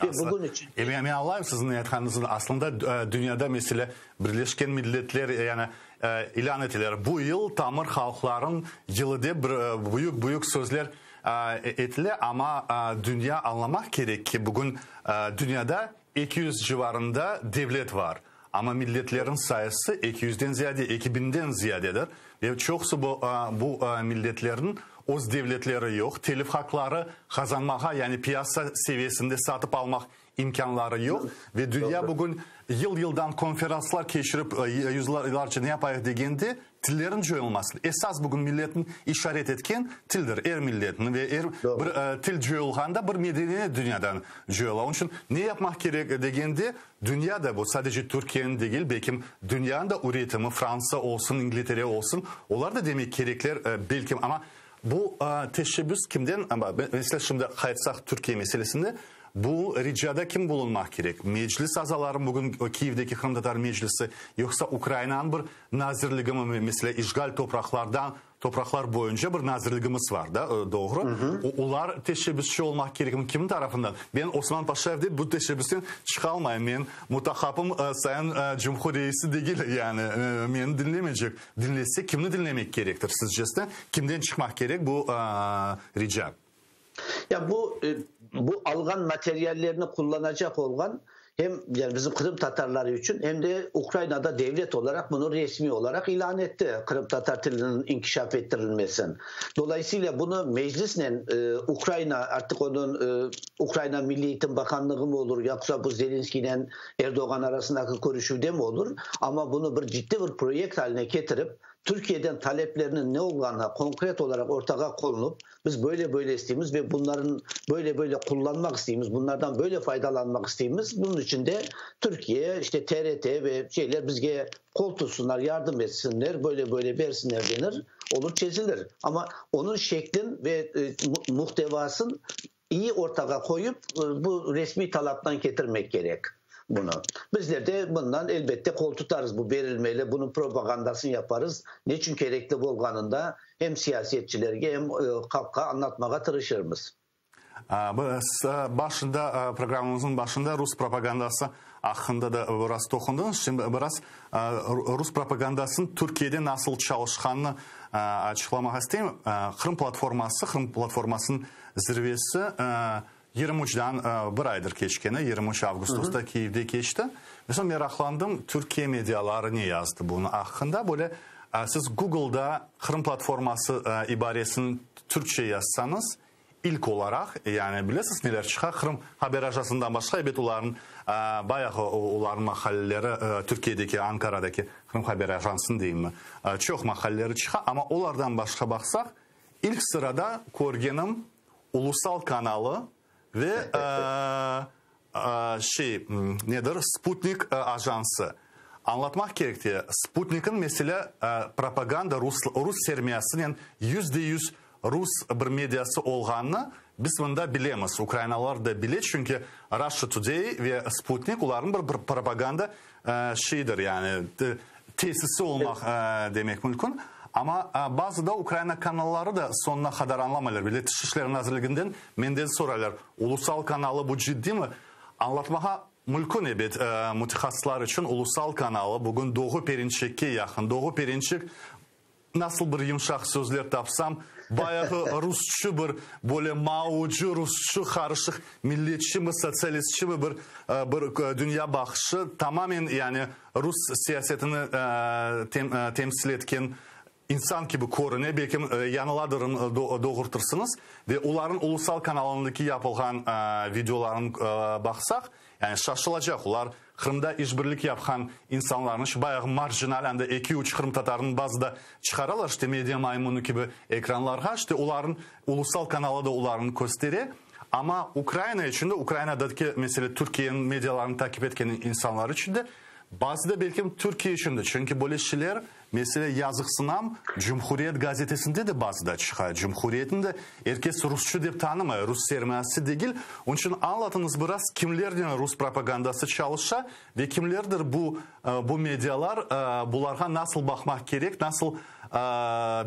B: Ve bugün için
A: E, men, men añlayım siziñ aytqanıñıznı. Aslında e, dünyada mesele Birleşken Milletler e, yani e, ilân eteler. Bu yıl tamır halqlarınıñ yılı dep bir e, büyük büyük sözler e, etile, ama e, dünya añlamaq kerek ki bugün e, dünyada 200 civarında devlet var. Ama milletlerin sayısı 200'den ziyade, 2000'den ziyadedir. Ve çoqusı bu, e, bu e, milletlerin öz devletleri yoq, telif haqları qazanmağa, yani piyasa seviyesinde satıp almaq imkânları yoq. Ve dünya bugün yıl yıldan konferanslar keçirip e, yüzlerce ne yapayıq degende tillerin coyulması. Esas bugün milletin işaret etken tildir, er milletiniñ ve er bir e, til coyulğanda bir medeniyet dünyadan coyula. Onıñ içün ne yapmaq kerek degende dünya da bu sadece Türkiyeniñ degil, belkim dünyanıñ da üretimi Fransa olsun, İngiltere olsun, olar da demek kerekler e, belkim ama bu e, teşebbüs kimden? Ama mesela şimdi qaytsaq Türkiye meselesinde bu ricada kim bulunmaq kerek? Meclis azaları bugün Kiyevdeki Qırımtatar meclisi yoqsa Ukrainanıñ bir nazirligi mi mesela işğal topraqlardan topraqlar boyunca bir nazirligimiz var da e, doğru. Olar teşebbüsçi olmaq kerek mi? Kim tarafından? Ben Osman Paşayev dep bu teşebbüsten çıqalmayım. Men muhatapım e, sayın e, Cumhur reisi degil yani e, meni diñlemeycek. Diñlese kimni diñlemek kerektir sizcesine? Kimden çıqmaq kerek bu e, rica?
B: Ya bu e, bu alğan materyallerini kullanacak olğan. Hem yani bizim Qırım Tatarları içün, hem de Ukraynada devlet olaraq bunı resmiy olaraq ilân etti, Qırım Tatar tiliniñ inkişaf ettirilmesin. Dolayısıyla bunı meclisnen Ukrayna, artıq onıñ Ukrayna Milliy Eğitim Bakanlığı mı olur, yoqsa bu Zelenskiynen Erdoğan arasındaki körüşüvde mi olur, amma bunı bir ciddi bir proyekt haline ketirip, Türkiyeden taleplerniñ ne olğanı konkret olaraq ortağa qonulıp, Biz böyle-böyle isteymiz ve bunların böyle-böyle qullanmaq isteymiz, bunlardan böyle faydalanmaq isteymiz. Bunıñ içün de Türkiye, işte TRT ve şeyler bizge qol tutsunlar, yardım etsinler, böyle-böyle bersinler denir, olur çezilir. Amma onıñ şeklin ve muhtevasın iyi ortağa qoyıp, bu resmiy talaptan ketirmek kerek bunı. Bizler de bundan elbette qol tutarız, bu berilmeli, bunıñ propagandasını yaparız, neçün kerekli bolğanında em siyasetçilerge, em halqqa añlatmağa tırışırmız.
A: Biz başında, programmamıznıñ başında rus propagandası aqqında da biraz toqundıñız. Şimdi biraz rus propagandasınıñ Türkiyede nasıl çalışqanını açıqlamağa isteyim. Qırım platforması, Qırım platformasınıñ zirvesi 23-dan bir aydır keçkeni, 23 avgustosta Kiyevde keçti. Ve soñ meraqlandım, Türkiye mediaları ne yazdı bunıñ aqqında. Böyle siz Google'da Qırım platforması ibaresini türkçe yazsañız, İlk olaraq, yani bilesiz neler çıqa, Qırım haber ajansından başqa, ebet, olarnıñ bayağı olarnıñ maqaleleri, Türkiyedeki, Ankaradaki Qırım haber ajansınıñ deyimmi, çoq maqaleleri çıqa, amma olardan başqa baqsaq, ilk sırada körgenim Ulusal kanalı ve şey, nedir, Sputnik ajansı. Añlatmaq kerek te, Sputnikniñ, meselâ, propaganda rus, rus sermiyasınen 100% rus bir mediası olğanını biz mında bilemiz, ukrainalılar da bile, çünki Russia Today ve Sputnik olarnıñ bir propaganda şeyidir, yani tesisi olmaq demek mümkün. Amma bazıda Ukraina kanalları da soñuna qadar añlamaylar, bile Tış işler nazirliginden menden soraylar, Ulusal kanalı bu ciddiymi? Añlatmağa mülkün, ebet, mütehassıslar içün Ulusal kanalı bugün Doğu Perinçekke yaqın. Doğu Perinçek, nasıl bir yımşaq sözler tapsam, bayağı rusçı bir, böyle maocı, rusçı qarışıq milletçimi, sotsialistçimi bir, bir dünya baqışı, tamamen yani rus siyasetini temsil etken İnsan kibi körüne, belkim yañıladırım, doğurtırsıñız. Ve olarnıñ ulusal kanalındaki yapılğan videolarını baqsaq, yani şaşılacaq, olar Qırımda işbirlik yapqan insanlarnı, şu bayağı marjinal, anda eki-üç qırımtatarnı bazıda çıqaralar, işte media maymunı kibi ekranlarğa, işte olarnıñ ulusal kanalı da olarnı köstere. Amma Ukraina içün de, Ukrainadaki, mesele, Türkiyeniñ medialarını takip etken insanlar içün de, bazıda belkim Türkiye içün de, çünki böyle şeyler Mesele, yazıqsınam, Cumhuriyet gazetesinde de bazıda çıqa. Cumhuriyetni de er kes rusçu dep tanımay, rus sermayası degil. Onıñ içün añlatıñız biraz, kimlernen rus propagandası çalışa ve kimlerdir bu bu medialar, bularğa nasıl baqmaq kerek, nasıl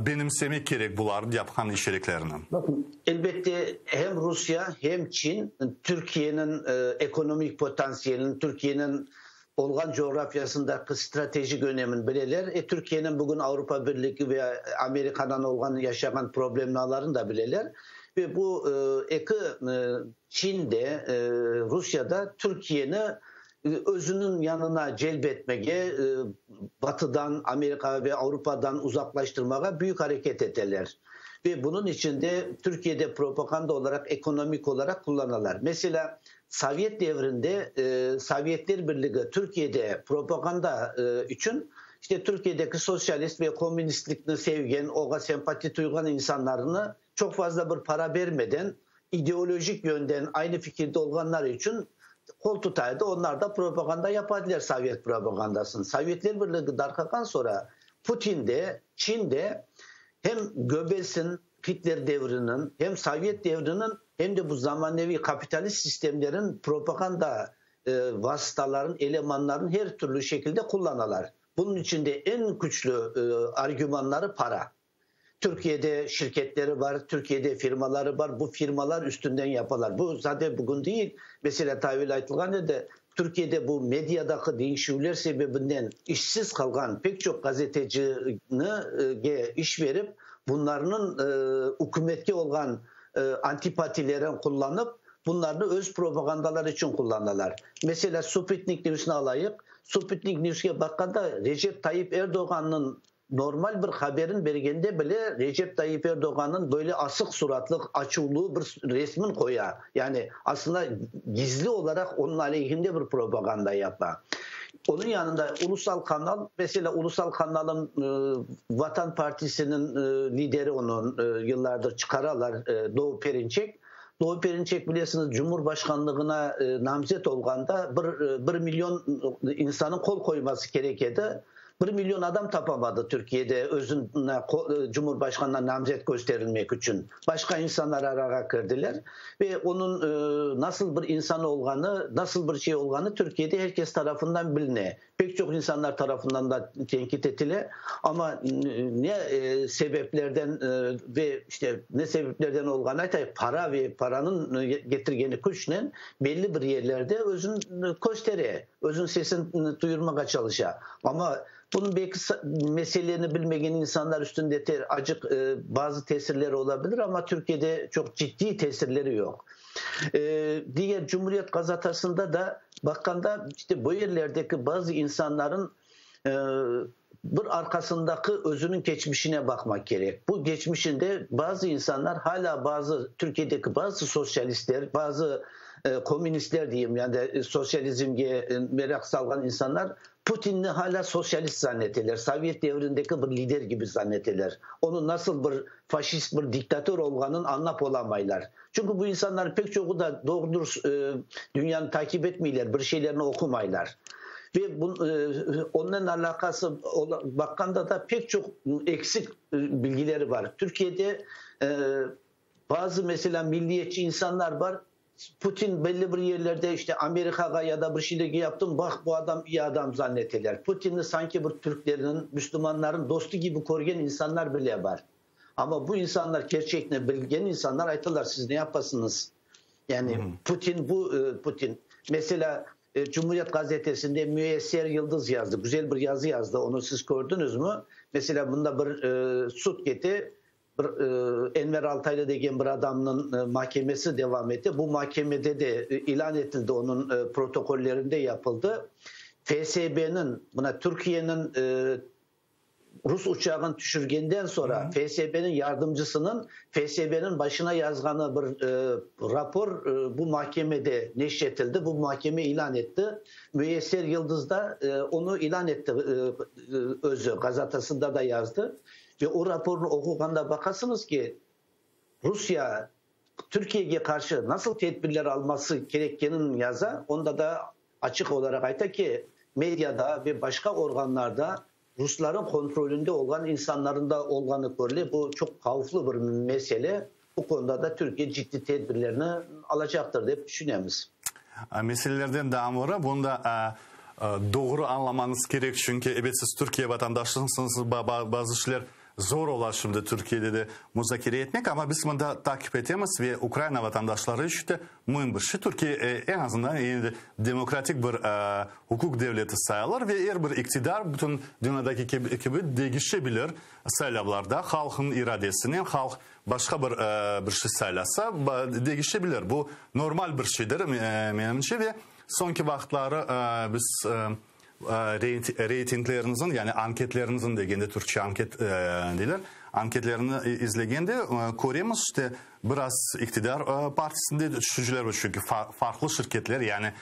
A: benimsemek kerek bular yapqan içeriklerini?
B: Bakın, elbette, hem Rusya, hem Çin Türkiyeniñ ekonomik potansiyelini, Türkiyeniñ olğan coğrafiyasındaki stratejik önemin bileler. E, Türkiyeniñ bugün Avropa Birligi ve Amerikadan olğan yaşağan problemnalarını da bileler. Ve bu eki Çin de, Rusya da Türkiyeni özüniñ yanına celp etmege, Batıdan, Amerika ve Avropadan uzaqlaştırmağa büyük areket eteler. Ve bunıñ içün de Türkiyede propaganda olaraq, ekonomik olaraq qullanalar. Meselâ, Sovyet devrinde Sovyetler Birligi Türkiyede propaganda içün işte Türkiyedeki sosyalist ve komünistlikni sevgen, oğa sempati tuyğan insanlarnı çoq fazla bir para bermeden ideolojik yönden aynı fikirde olğanlar içün qol tuta edi. Onlar da propaganda yapa ediler, sovyet propagandasını. Sovyetler Birligi darqağan soñra Putin de, Çin de hem Göbbelsin, Hitler devriniñ, hem sovyet devriniñ, hem de bu zamaneviy kapitalist sistemlerin propaganda vasıtaların, elemanların her türlü şekilde qullanalar. Bunıñ içün de eñ küçlü argümanları para. Türkiyede şirketleri bar, Türkiyede firmaları bar, bu firmalar üstünden yapalar. Bu zaten bugün değil, meselâ, ta evel aytılğan edi, Türkiyede bu mediadaki deñişüvler sebebinden işsiz qalğan pek çoq gazetecige iş verip, bunlarnıñ ükümetke olğan antipatilerini qullanıp, Bunlarnı öz propagandaları içün qullanalar. Meselâ, Suputnik Newsni alayıq. Suputnik Newske baqqanda, Recep Tayyip Erdoğannıñ normal bir haberin bergende bile Recep Tayyip Erdoğannıñ böyle asıq suratlı, açuvlı bir resmin qoya. Yani, aslında, gizli olaraq onıñ aleyhinde bir propaganda yapa. Onıñ yanında ulusal kanal, meselâ, ulusal kanalın Vatan partisiniñ lideri onı yıllardır çıqaralar, Doğu Perinçek. Doğu Perinçek, bilesiñiz, Cumhurbaşqanlığına namzet olğanda bir bir million insannıñ qol qoyması kerek edi. Bir million adam tapamadı Türkiyede özüni Cumhurbaşqanına namzet kösterilmek içün. Başqa insanlar arağa kirdiler ve onıñ nasıl bir insan olğanı, nasıl bir şey olğanı Türkiyede er kes tarafından biline. Pek çoq insanlar tarafından da tenkit etile, amma ne sebeplerden ve işte ne sebeplerden olğanı aytayıq, para ve paranıñ ketirgeni küçnen belli bir yerlerde özün köstere, özüniñ sesini duyurmağa çalışa. Amma bunıñ belki meseleni bilmegen insanlar üstünde acıq bazı tesirleri olabilir, amma Türkiyede çoq ciddiy tesirleri yoq. Diger Cumhuriyet gazetasında da baqqanda, işte bu yerlerdeki bazı insanların bir arqasındaki özüniñ keçmişine baqmaq kerek. Bu keçmişinde bazı insanlar hala bazı Türkiyedeki bazı sosyalistler, bazı komünistler diyeyim, yani sosyalizmge meraq salğan insanlar Putinni hala sosyalist zanneteler, sovyet devrindeki bir lider kibi zanneteler. Onıñ nasıl bir faşist, bir diktatör olğanın añlap olamaylar. Çünki bu insanların pek çoqu da doğru-dürüst dünyanı takip etmeyler, bir şeylerni oqumaylar. Ve onnen alâqası baqqanda da pek çoq eksik bilgileri bar. Türkiyede bazı, meselâ, milliyetçi insanlar bar, Putin belli bir yerlerde işte Amerikağa ya da bir şeylerge yaptım, baq bu adam iyi adam zanneteler. Putinni sanki bir türklerniñ, müslümanlarnıñ dostu kibi körgen insanlar bile bar. Amma bu insanlar kerçekni bilgen insanlar aytalar, siz ne yapasıñız? Yani Putin bu Putin. Meselâ, Cumhuriyet gazetesinde Müyesser Yıldız yazdı, güzel bir yazı yazdı, onı siz kördiñizmi? Meselâ, bunda bir sud kete, bir Enver Altaylı degen bir adamnıñ mahkemesi devam ete. Bu mahkemede de ilân etildi, onıñ protokollerinde yapıldı. FSBniñ, mına Türkiyeniñ Rus uçağını tüşürgenden soñra FSBniñ yardımcısınıñ FSBniñ başına yazğanı bir rapor bu mahkemede neşretildi, bu mahkeme ilân etti. Müyesser Yıldız da onı ilân etti özü, gazetasında da yazdı. Ve o rapornı oquğanda baqasıñız ki, Rusiye Türkiyege qarşı nasıl tedbirler alması kerekkenini yaza, onda da açıq olaraq ayta ki, mediada ve başqa organlarda rusların kontrolünde olğan insanların da olğanı körüle, bu çoq havflı bir mesele, bu konuda da Türkiye ciddi tedbirlerni alacaqtır, dep tüşünemiz.
A: Meselelerden daa biri, bunı da doğru añlamañız kerek, çünki, ebet, siz Türkiye vatandaşısıñız, bazı şeyler Zor ola şimdi Türkiyede de muzakere etmek, amma biz mında takip etemiz ve Ukraina vatandaşları içün de müim bir şey. Türkiye eñ azından endi demokratik bir uquq devleti sayılır ve er bir iqtidar bütün dünyadaki kibi degişebilir saylavlarda halqnıñ iradesinen, halq başqa bir bir şey saylasa, degişebilir. Bu normal bir şeydir, menimce, ve soñki vaqıtları biz Reytingleriñizin, yani anketleriñizin degende, türkçe anket deyler, anketlerini izlegende köremiz, işte, biraz iqtidar partisinde tüşünciler bar, çünki farqlı şirketler, yani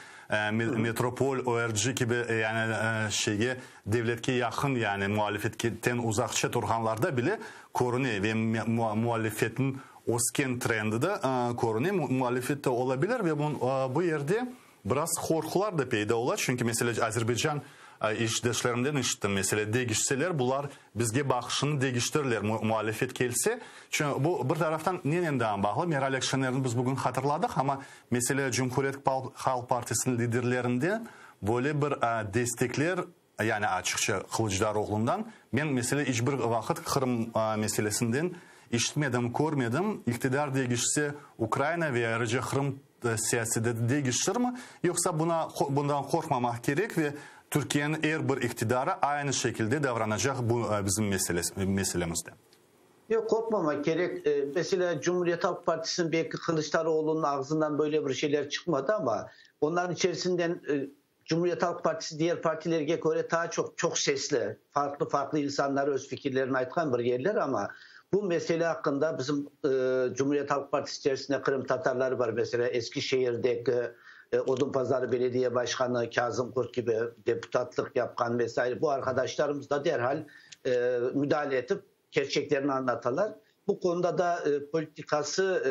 A: Metropol, ORG kibi, yani şeyge, devletke yaqın, yani muhalifetten uzaqça turğanlarda bile körüne ve muhalifetniñ ösken trendi de körüne, muhalifet de olabilir ve bu yerde Biraz qorqular da peyda ola, çünki, meselâ, Azerbaycan işdeşlerimden işittim, meselâ, degişseler, bular bizge baqışını degiştirirler, muhalifet kelse. Çünki bu, bir taraftan, nenen daa bağlı, Meral Akşenerni biz bugün hatırladıq, amma, meselâ, Cumhuriyet Halq Partisiniñ liderlerinden böyle bir destekler, yani açıqça Kılıçdaroğlundan, men, meselâ, iç bir vaqıt Qırım meselesinden işitmedim, körmedim. İqtidar degişse, Ukraina ve ayrıca Qırım siyaseti degişirmi, yoqsa buna, bundan qorqmamaq kerek ve Türkiyeniñ er bir iqtidarı aynı şekilde davranacaq bu bizim meselemizde?
B: Yoq, qorqmamaq kerek. Meselâ, Cumhuriyet Halq Partisiniñ belki Kılıçdaroğlunıñ ağzından böyle bir şeyler çıqmadı, amma onların içerisinden Cumhuriyet Halq Partisi diğer partilerge köre taa çoq çoq sesli, farqlı-farqlı insanlar öz fikirlerini aytqan bir yerler, amma bu mesele aqqında bizim Cumhuriyet Halq Partisi içerisinde qırımtatarları bar, meselâ, Eskişehirdeki Odunpazarı belediye başqanı Kâzim Qurt kibi deputatlıq yapqan ve saire, bu arqadaşlarımız da derhal müdahale etip, kerçeklerni añlatalar. Bu konuda da politikası,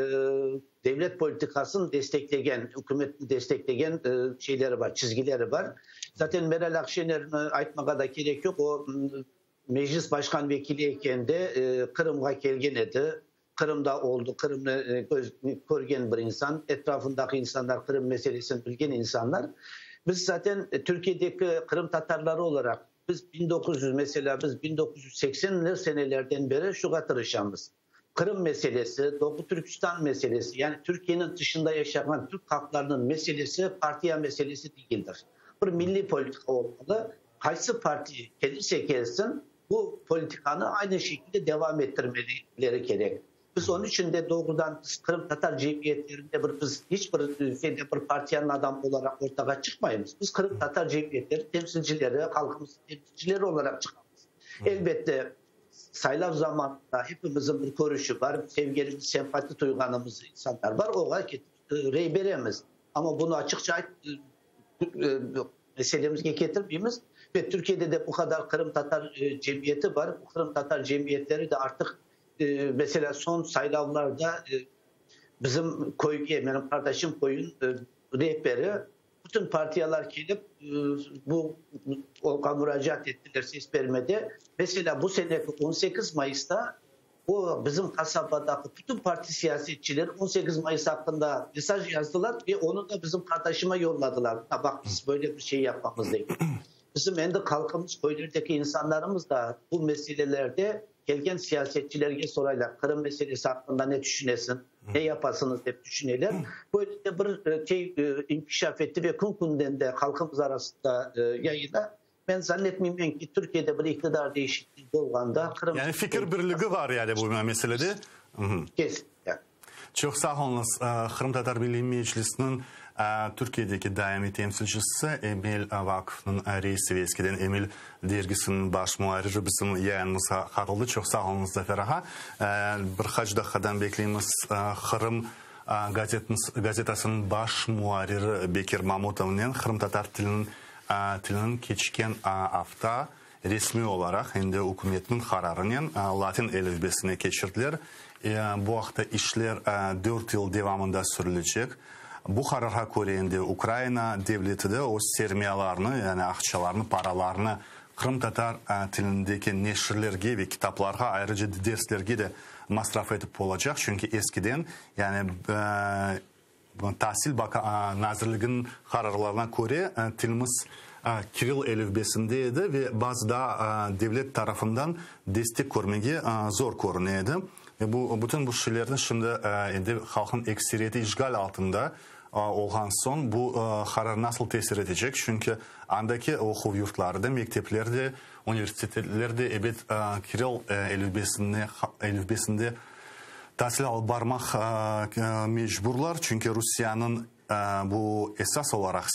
B: devlet politikasını desteklegen, ükümetni desteklegen şeyleri bar, çizgileri bar. Zaten Meral Akşenerni aytmağa da kerek yoq, o, Meclis başqan vekili ekende Qırımğa kelgen edi, Qırımda oldı, Qırımnı körgen bir insan, etrafındaki insanlar Qırım meselesini bilgen insanlar. Biz zaten Türkiyedeki qırımtatarları olaraq, Biz 1900, meselâ, biz 1980-li senelerden beri şuğa tırışamız, Qırım meselesi, Doğu Türkistan meselesi, yani Türkiyeniñ tışında yaşağan türk halqlarınıñ meselesi partiya meselesi degildir. Bir milliy politika olmalı. Qaysı partiya kelirse kelsin, bu politikanı aynı şekilde devam ettirmeleri kerek. Biz onıñ içün de doğrudan biz qırımtatar cemiyetlerinde bir biz hiç bir şeyde bir partiyanıñ adamı olaraq ortağa çıqmaymız. Biz qırımtatar cemiyetleri temsilcileri, halqımıznıñ temsilcileri olaraq çıqamız. Elbette, saylav zamanında hepimizin bir körüşi bar, sevgenimiz, sempati duyğanımız insanlar bar, oña ketip rey beremiz. Amma bunı açıqça meselemizge ketirmeymiz. Ve Türkiyede de bu qadar qırımtatar cemiyeti bar. Bu qırımtatar cemiyetleri de artıq Meselâ, soñ saylavlarda bizim köyge, menim qardaşım köyün rehberi, bütün partiyalar kelip, bu oña muracaat ettiler ses bermede. Meselâ, bu seneki 18 mayısta o bizim qasabadaki bütün parti siyasetçileri 18 mayıs aqqında mesaj yazdılar ve onı da bizim qardaşıma yolladılar. Mına baq, biz böyle bir şey yapamız dep. Bizim endi halqımız, köylerdeki insanlarımız da bu meselelerde Kelgen siyasetçilerge soraylar, Qırım meselesi aqqında ne tüşünesiñ, ne yapasıñız dep tüşüneler. Böyle de bir şey inkişaf etti ve kün-künden de halqımız arasında yayıla. Men zannetmeymen ki, Türkiyede bir iqtidar değişikliği olğanda Qırım.
A: Yani fikir birligi var yani bu meselede.
B: Kesinlikle.
A: Çoq sağ oluñız. Qırımtatar Milliy Meclisiniñ Türkiyedeki daimiy temsilcisi, Emel Vaqfınıñ reisi ve eskiden Emel dergisiniñ baş muarriri bizim yayınımızğa qatıldı. Çoq sağ oluñız, Zafer ağa. Bir qaç daqqadan bekleymiz Qırım gazetasınıñ baş muarriri Bekir Mamutovnen qırımtatar tiliniñ tiliniñ keçken afta Resmiy olaraq endi ükümetniñ qararınen latin elifbesine keçirdiler. Bu aqta işler dört yıl devamında sürülecek. Bu qararğa köre endi Ukraina devleti de öz sermiyalarını, yani aqçalarını, paralarını qırımtatar tilindeki neşirlerge ve kitaplarğa, ayrıca derslerge de masraf etip olacaq. Çünki eskiden, yani Tasil nazirliginiñ qararlarına köre, tilimiz kirill elifbesinde edi ve bazı daa devlet tarafından destek körmege zor körüne edi. Ve bu bütün bu şeylerni şimdi endi halqnıñ ekseriyeti işğal altında olğan soñ bu qarar nasıl tesir etecek? Çünki andaki oquv yurtları da, mektepler de, universitetler de ebet kirill elifbesinde Tasil alıp barmaq mecburlar, çünki Rusiyeniñ bu esas olaraq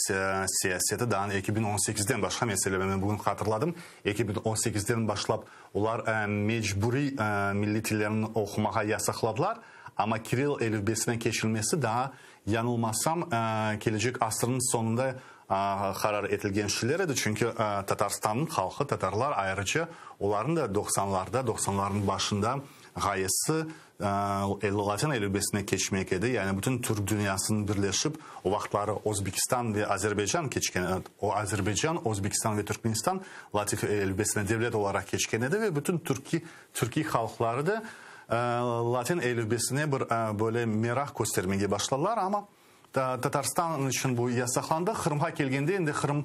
A: siyaseti daa 2018-den başqa mesele, men bugün hatırladım, 2018-den başlap olar mecburiy milliy tillerini oqumağa yasaqladılar, amma kirill elifbesine keçilmesi daa, yañılmasam, kelecek asırnıñ soñunda qarar etilgen şeyler edi, çünki Tatarstannıñ halqı, tatarlar ayrıca, olarnıñ da doqsanlarda, doqsanlarnıñ başında Ğayesi, latin elifbesine keçmek edi, yani bütün türk dünyasınıñ birleşip, o vaqıtları Özbekistan ve Azerbaycan keçken, Azerbaycan, Özbekistan ve Türkmenistan latif elifbesine devlet olaraq keçken edi ve bütün türkiy türkiy halqları da latin elifbesine bir böyle meraq köstermege başladılar, amma Tatarstan içün bu yasaqlandı. Qırımğa kelgende, endi Qırım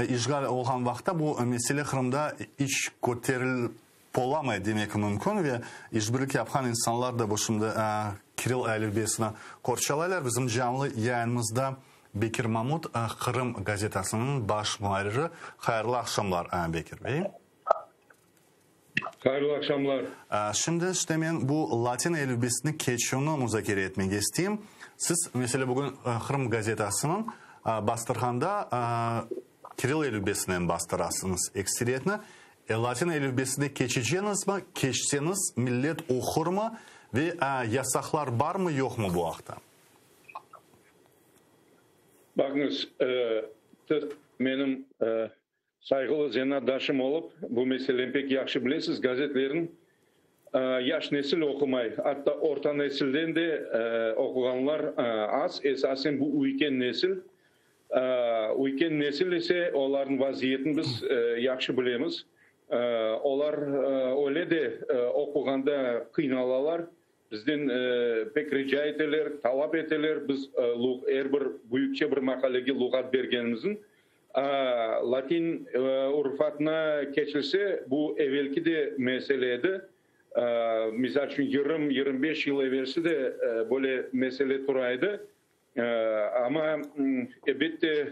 A: işğal olğan vaqıtta bu mesele Qırımda iç köterilip Olamay demek mümkün ve işbirlik yapqan insanlar da bu şimdi kirill elifbesini qorçalaylar. Bizim canlı yayınımızda Bekir Mamut, Qırım gazetasınıñ baş muarriri. Hayırlı aqşamlar, Bekir bey.
C: Hayırlı aqşamlar.
A: Şimdi işte men bu latin elifbesine keçüvni muzakere etmege isteyim. Siz, meselâ, bugün Qırım gazetasınıñ bastırğanda kirill elifbesinen bastırasıñız ekseriyetni. Latin elifbesine keçeceñizmi? Keçseñiz, millet oqurmı ve yasaqlar barmı, yoqmı bu aqta?
C: Baqıñız, siz menim Sayğılı zenaatdaşım olıp, bu meseleni pek yahşı bilesiz, gazetlerni yaş nesil oqumay, atta orta nesilden de oquğanlar az, esasen bu üyken nesil. Üyken nesil ise, olarnıñ vaziyetini biz yahşı bilemiz, olar öyle de oquğanda qıynalalar, bizden pek rica eteler, talap eteler, biz er bir büyükçe bir maqalege luğat bergenimizin. Latin urufatına keçilse, bu evelki de mesele edi. Misal içün, yırım, 25 yıl evelsi de böyle mesele tura edi. Amma, elbette,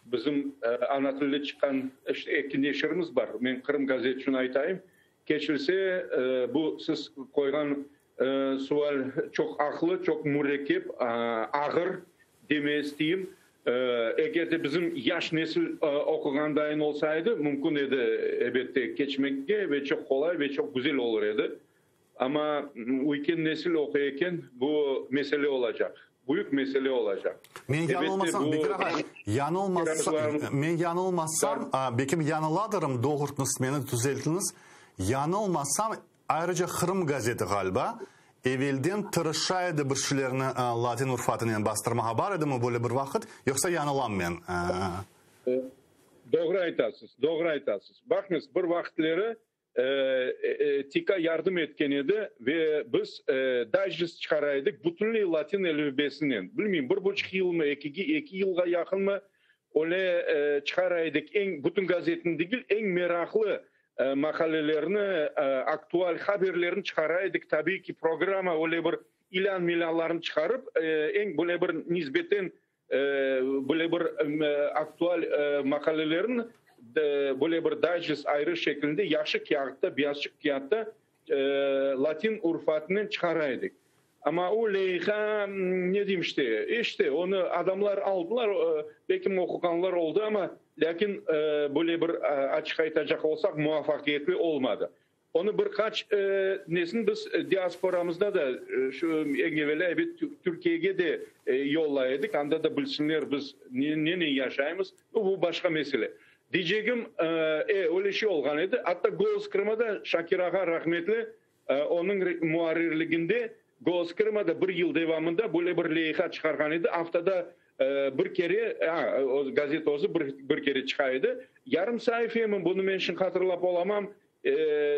C: bizim ana tilde çıqqan işte eki neşirimiz bar. Men Qırım gazeti içün aytayım. Keçilse, bu siz qoyğan sual çoq aqlı, çoq mürekkep, ağır deme isteyim. Eger de bizim yaş nesil oquğandayın olsa edi, mümkün edi, elbette, keçmege ve çoq qolay ve çoq güzel olur edi. Amma üyken nesil oquy eken, bu mesele olacaq, büyük mesele olacaq.
A: Men yañılmasam, Bekir ağa, yañılmasam, men yañılmasam, belkim yañıladırım, doğurtñız meni, tüzeltiñiz, yañılmasam, Ayrıca Qırım gazeti, ğaliba, evelden tırışa edi bir şeylerni latin urfatınen bastırmağa. Bar edimi böyle bir vaqıt, yoqsa yañılam men?
C: Doğru aytasız, doğru aytasız. Baqıñız, bir vaqıtleri TİKA yardım etken edi ve biz daycest çıqara edik bütünley latin elifbesinen. Bilmeyim, bir buçuq yılmı, ekige, eki yılğa yaqınmı öyle çıqara edik. Eñ, bütün gazetni degil, eñ meraqlı maqalelerni, aktual haberlerni çıqara edik. Tabiiy ki, programma öyle bir ilân-milânlarnı çıqarıp, eñ böyle bir nisbeten böyle bir aktual maqalelerni böyle bir daycest ayrı şeklinde yahşı kâğıtta, beyazçıq kâğıtta latin urufatınen çıqara edik. Amma o leyha, ne deyim işte, işte, onı adamlar aldılar, belkim oquğanlar oldı, amma lâkin böyle bir açıq aytacaq olsaq, muvafaqiyetli olmadı. Onı bir qaç nesini biz diasporamızda da, şu eñ evelâ, ebet, Türkiyege de yollay edik, anda da bilsinler biz nenen yaşaymız, bu başqa mesele. Deycegim, e, öyle şey olğan edi, atta Golos Krıma da Şakir ağa rahmetli, Onıñ muarrirliginde Golos Krıma da bir yıl devamında böyle bir leyha çıqarğan edi, aftada bir kere, gazeta özü bir kere çıqa edi, yarım saifemi, bunı men şimdi hatırlap olamam,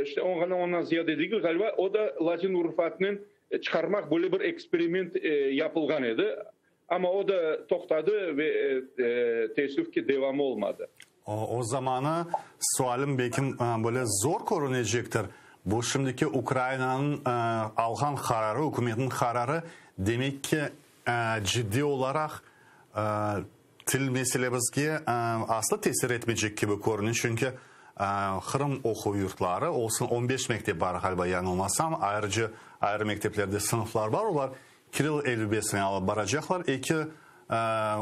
C: işte ondan ziyade degil ğaliba, o da latin urufatınen çıqarmaq böyle bir eksperiment yapılğan edi, amma o da toqtadı ve teessüf ki, devamı olmadı.
A: O zamanı sualim belkim böyle zor körünecektir, bu şimdiki Ukrainanıñ alğan qararı, ükümetniñ qararı, demek ki, ciddiy olaraq til meselemizge aslı tesir etmeycek kibi körüne, çünki Qırım oquv yurtları, olsun on beş mektep bar ğaliba, yañılmasam, ayrıca ayrı mekteplerde sınıflar bar, olar Kirill elifbesine alıp baracaqlar. Eki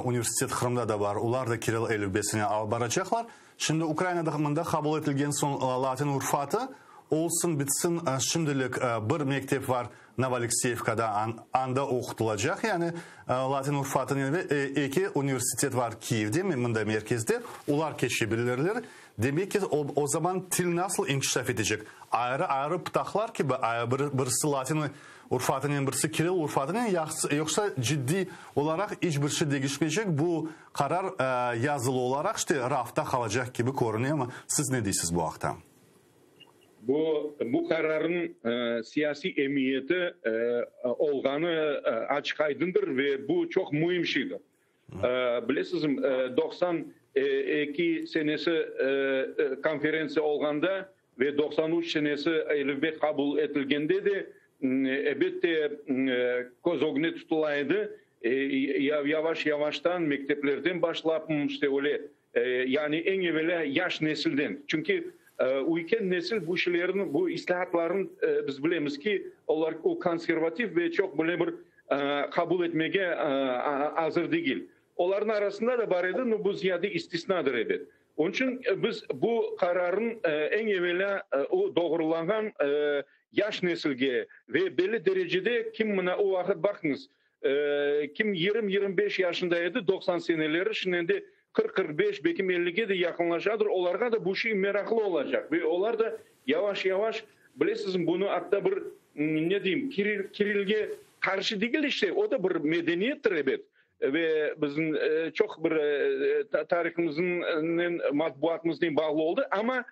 A: universitet Qırımda da bar, olar da kirill elifbesine alıp baracaqlar. Şimdi Ukrainada mında qabul etilgen soñ latin urfatı olsun, bitsin, şimdilik bir mektep var Novoalekseyevkada, anda oqutılacaq, yani latin urfatınen ve eki universitet var Kiyevde, mında merkezde, olar keçe bilirler. Demek ki, o zaman til nasıl inkişaf etecek? Ayrı-ayrı pıtaqlar kibi, birisi latin urfatınen, birisi kirill urfatınen, yoqsa ciddiy olaraq iç bir şey degişmeycek, bu qarar yazılı olaraq işte rafta qalacaq kibi körüne, amma siz ne deysiz bu aqta?
C: Bu, bu qararnıñ siyasiy emiyeti olğanı açıq-aydındır ve bu çoq müim şeydir. Bilesizmi, 92 senesi konferentsiya olğanda ve 93 senesi elifbe qabul etilgende de, elbette, köz ögüne tutula edi, yavaş-yavaştan mekteplerden başlap, işte öyle, yani eñ evelâ yaş nesilden. Çünki. Üyken nesil bu şeylerni, bu islâatlarnı biz bilemiz ki, olar o konservativ ve çoq böyle bir qabul etmege azır degil. Olarnıñ arasında da bar edi, no bu ziyade istisnadır, ebet. Onıñ içün biz bu qararnıñ eñ evelâ o doğrulanğan yaş nesilge ve belli derecede kim mına o vaqıt baqıñız, kim yirmi, 25 yaşında edi 90 seneleri, şimdi endi 40, 45, belkim ellige de yaqınlaşadır, olarğa da bu şey meraqlı olacaq ve olar da yavaş-yavaş, bilesizmi, bunı atta bir, ne deyim, Kirilge qarşı degil işte, o da bir medeniyettir, ebet. Ve bizim çoq bir tarihımıznen, matbuatımıznen bağlı oldı. Amma,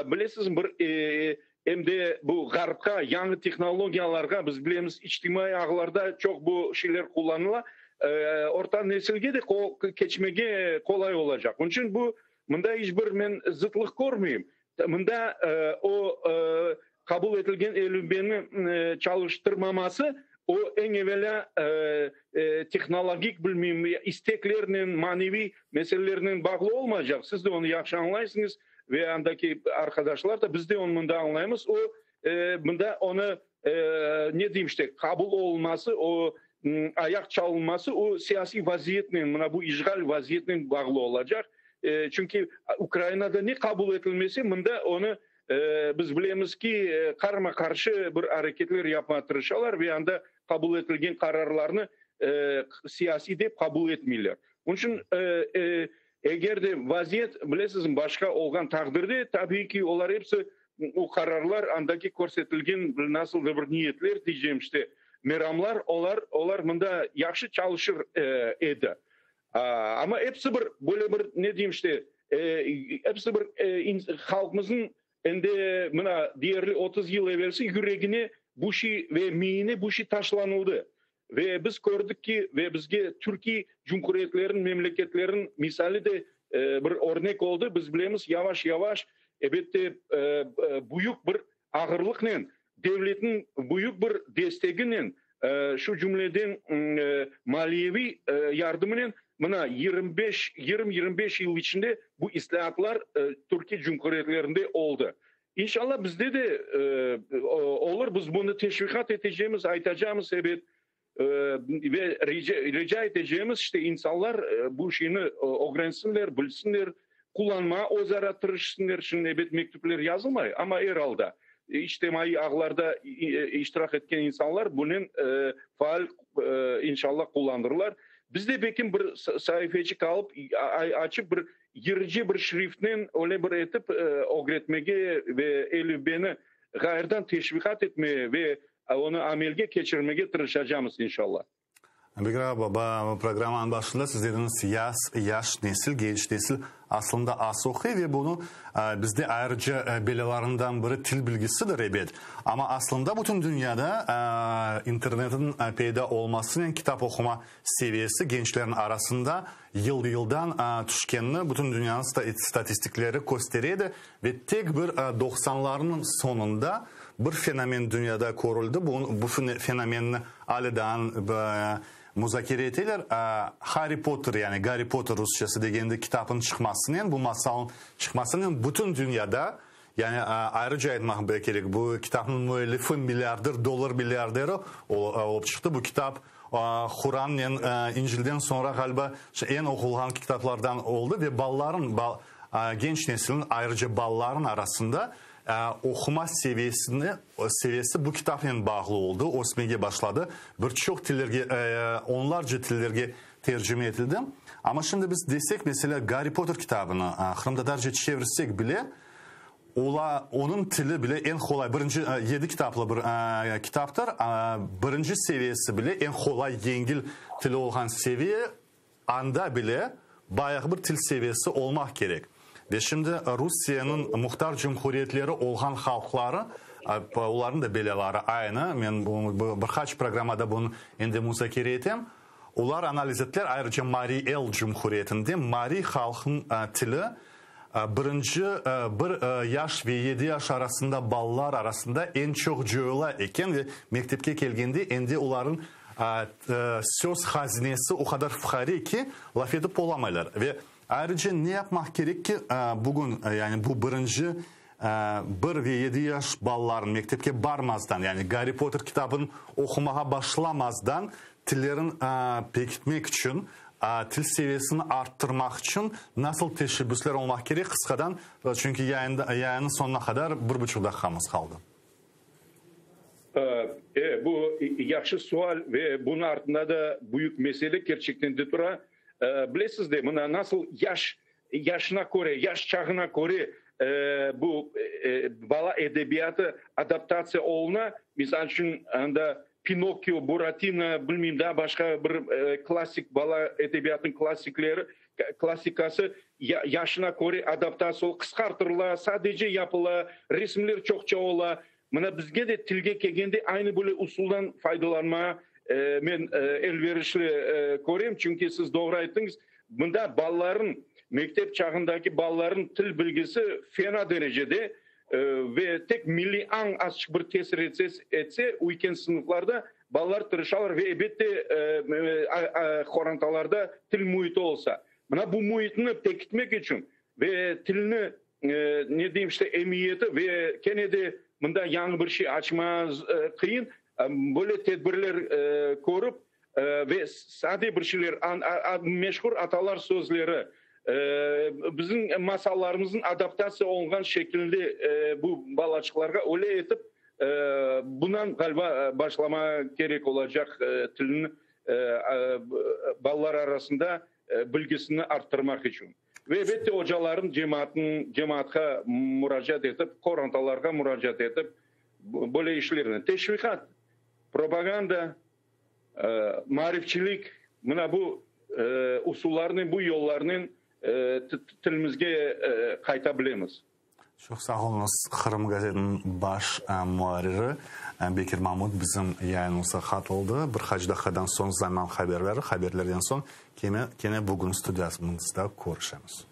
C: bilesizmi, bir em de bu ğarpqa, yañı tehnologiyalarğa, biz bilemiz, içtimaiy ağlarda çoq bu şeyler qullanıla, orta nesilge de keçmege qolay olacaq. Onıñ içün bu, mında iç bir men zıtlıq körmeyim. Mında o qabul etilgen elifbeni çalıştırmaması, o eñ evelâ tehnologik, bilmeyim, isteklernen, maneviy meselelernen bağlı olmaycaq. Siz de onı yahşı añlaysıñız ve andaki arqadaşlar da, biz de onı mında añlaymız. O, mında onı, ne deyim işte, qabul olunması, o ayaq çalınması, o siyasiy vaziyetnen, mına bu işğal vaziyetnen bağlı olacaq. Çünki Ukrainada ne qabul etilmese, mında onı, biz bilemiz ki, qarama-qarşı bir areketler yapmağa tırışalar ve anda qabul etilgen qararlarnı siyasiy dep qabul etmeyler. Onıñ içün, eger de vaziyet, bilesizmi, başqa olğan taqdirde, tabiiy ki, olar episi o qararlar, andaki körsetilgen nasıldır bir niyetler, deycem işte, meramlar, olar, olar mında yahşı çalışır edi. Amma episi bir, böyle bir, ne deyim işte, episi bir halqımıznıñ endi mına deyerli 30 yıl evelsi yüregine bu şey ve miyine bu şey taşlanıldı. Ve biz kördik ki, ve bizge türkiy cumhuriyetlerniñ, memleketlerniñ misali de bir örnek oldı. Biz bilemiz, yavaş-yavaş, ebette, büyük bir ağırlıqnen, devletniñ büyük bir desteginen, şu cümleden maliyeviy yardımınen mına 25, 20-25 yıl içinde bu islâatlar türkiy cumhuriyetlerinde oldı. İnşallah, bizde de olur, biz bunı teşviqat etecemiz, aytacamız, ebet, ve rica etecemiz, işte, insanlar bu şeyni ögrensinler, bilsinler, qullanmağa özara tırışsınlar. Şimdi, ebet, mektüpler yazılmay, amma er alda içtimaiy ağlarda iştirak etken insanlar bunen faal, inşallah, qullanırlar. Biz de belkim bir saifeçik alıp, açıp, bir yırıcı bir şriftnen öyle bir etip ögretmege ve elifbeni ğayrıdan teşviqat etmege ve onı amelge keçirmege tırışacamız, inşallah.
A: Bekir ağa, baba, programmanıñ başında siz dediñiz, yaz, yaş nesil, genç nesil aslında az oquy ve bunı bizde ayrıca belâlarından biri til bilgisidir, ebet. Amma aslında bütün dünyada internetniñ peyda olmasınen kitap oquma seviyesi gençlerniñ arasında yıl-yıldan tüşkenini bütün dünyanıñ statistikleri kösteredi ve tek bir doqsanlarnıñ soñunda bir fenomen dünyada körüldi, bu fenomenni ale daa muzakere eteler, Harri Potter, yani Garri Potter rusçası degende kitapnıñ çıqmasınen, bu masalnıñ çıqmasınen bütün dünyada, yani ayrıca aytmaq kerek, bu kitapnıñ müellifi milliarder, dollar milliarderi olıp çıqtı, bu kitap Qurannen İncilden soñra, ğaliba, eñ oqulğan kitaplardan oldı ve balaların, genç nesilniñ, ayrıca balaların arasında oquma seviyesini, seviyesi bu kitapnen bağlı oldı, ösmege başladı. Bir çoq tillerge, onlarca tillerge tercime etildi. Amma şimdi biz desek, meselâ, Garri Potter kitabını qırımtatarca çevirsek bile, ola, onıñ tili bile eñ qolay, birinci, yedi kitaplı bir kitaptır, birinci seviyesi bile eñ qolay, yengil tili olğan seviye, anda bile bayağı bir til seviyesi olmaq kerek. Ve şimdi Rusiyeniñ muhtar cumhuriyetleri olğan halqları, olarnıñ da belâları aynı, men bir qaç programmada bunı endi muzakere etem, olar analiz ettiler, ayrıca Mariy El cumhuriyetinde mariy halqınıñ tili birinci bir yaş ve yedi yaş arasında balalar arasında eñ çoq coyula eken ve mektepke kelgende endi olarnıñ söz hazinesi o qadar fuqare ki, laf etip olamaylar. Ve ayrıca ne yapmaq kerek ki, bugün, yani bu birinci. Bir ve yedi yaş balaların mektepke barmazdan, yani Garri Potter kitabın oqumağa başlamazdan tillerin pekitmek içün, til seviyesini arttırmaq içün nasıl teşebbüsler olmaq kerek? Qısqadan, çünki yayınnıñ soñuna qadar bir buçuq daqiqamız qaldı.
C: E, bu yahşı sual ve bunıñ artında da büyük mesele kerçekten de tura. Bilesiz de, mına nasıl yaş yaşına köre, yaş çağına köre bu bala edebiyatı adaptatsiya oluna. Misal içün, anda Pinokio, Buratino, bilmeyim, daa başqa bir klassik bala edebiyatınıñ klassikleri, klassikası yaşına köre adaptatsiya ola, qısqartırıla, sadece yapıla, resimler çoqça ola. Mına bizge de tilge kelgende aynı böyle usuldan faydalanmağa men elverişli körem, çünki siz doğru ayttıñız, mında balaların, mektep çağındaki balaların til bilgisi fena derecede ve tek milliy añ azçıq bir tesir etse, üyken sınıflarda balalar tırışalar ve elbette qorantalarda til müiti olsa. Mına bu müitni pekitmek içün ve tilni ne deyim işte, emiyeti ve kene de mında yañı bir şey açma qıyın, böyle tedbirler körip ve sade bir şeyler, meşhur atalar sözleri, bizim masallarımıznıñ adaptatsiya olunğan şekilde bu balaçıqlarğa öyle etip, bundan ğaliba başlama kerek olacaq tilni balalar arasında bilgisini arttırmaq içün. Ve elbette ocaların cemaatnıñ, cemaatqa muracaat etip, qorantalarğa muracaat etip, böyle işlerni, teşviqat, propaganda, maarifçilik, mına bu usullarnen, bu yollarnen tilimizge qayta bilemiz.
A: Çoq sağ oluñız. Qırım gazetiniñ baş muarriri Bekir Mamut bizim yayınımızğa qatıldı. Bir qaç daqiqadan soñ Zaman haberleri, haberlerden soñ kene bugün studiyamızda körüşemiz.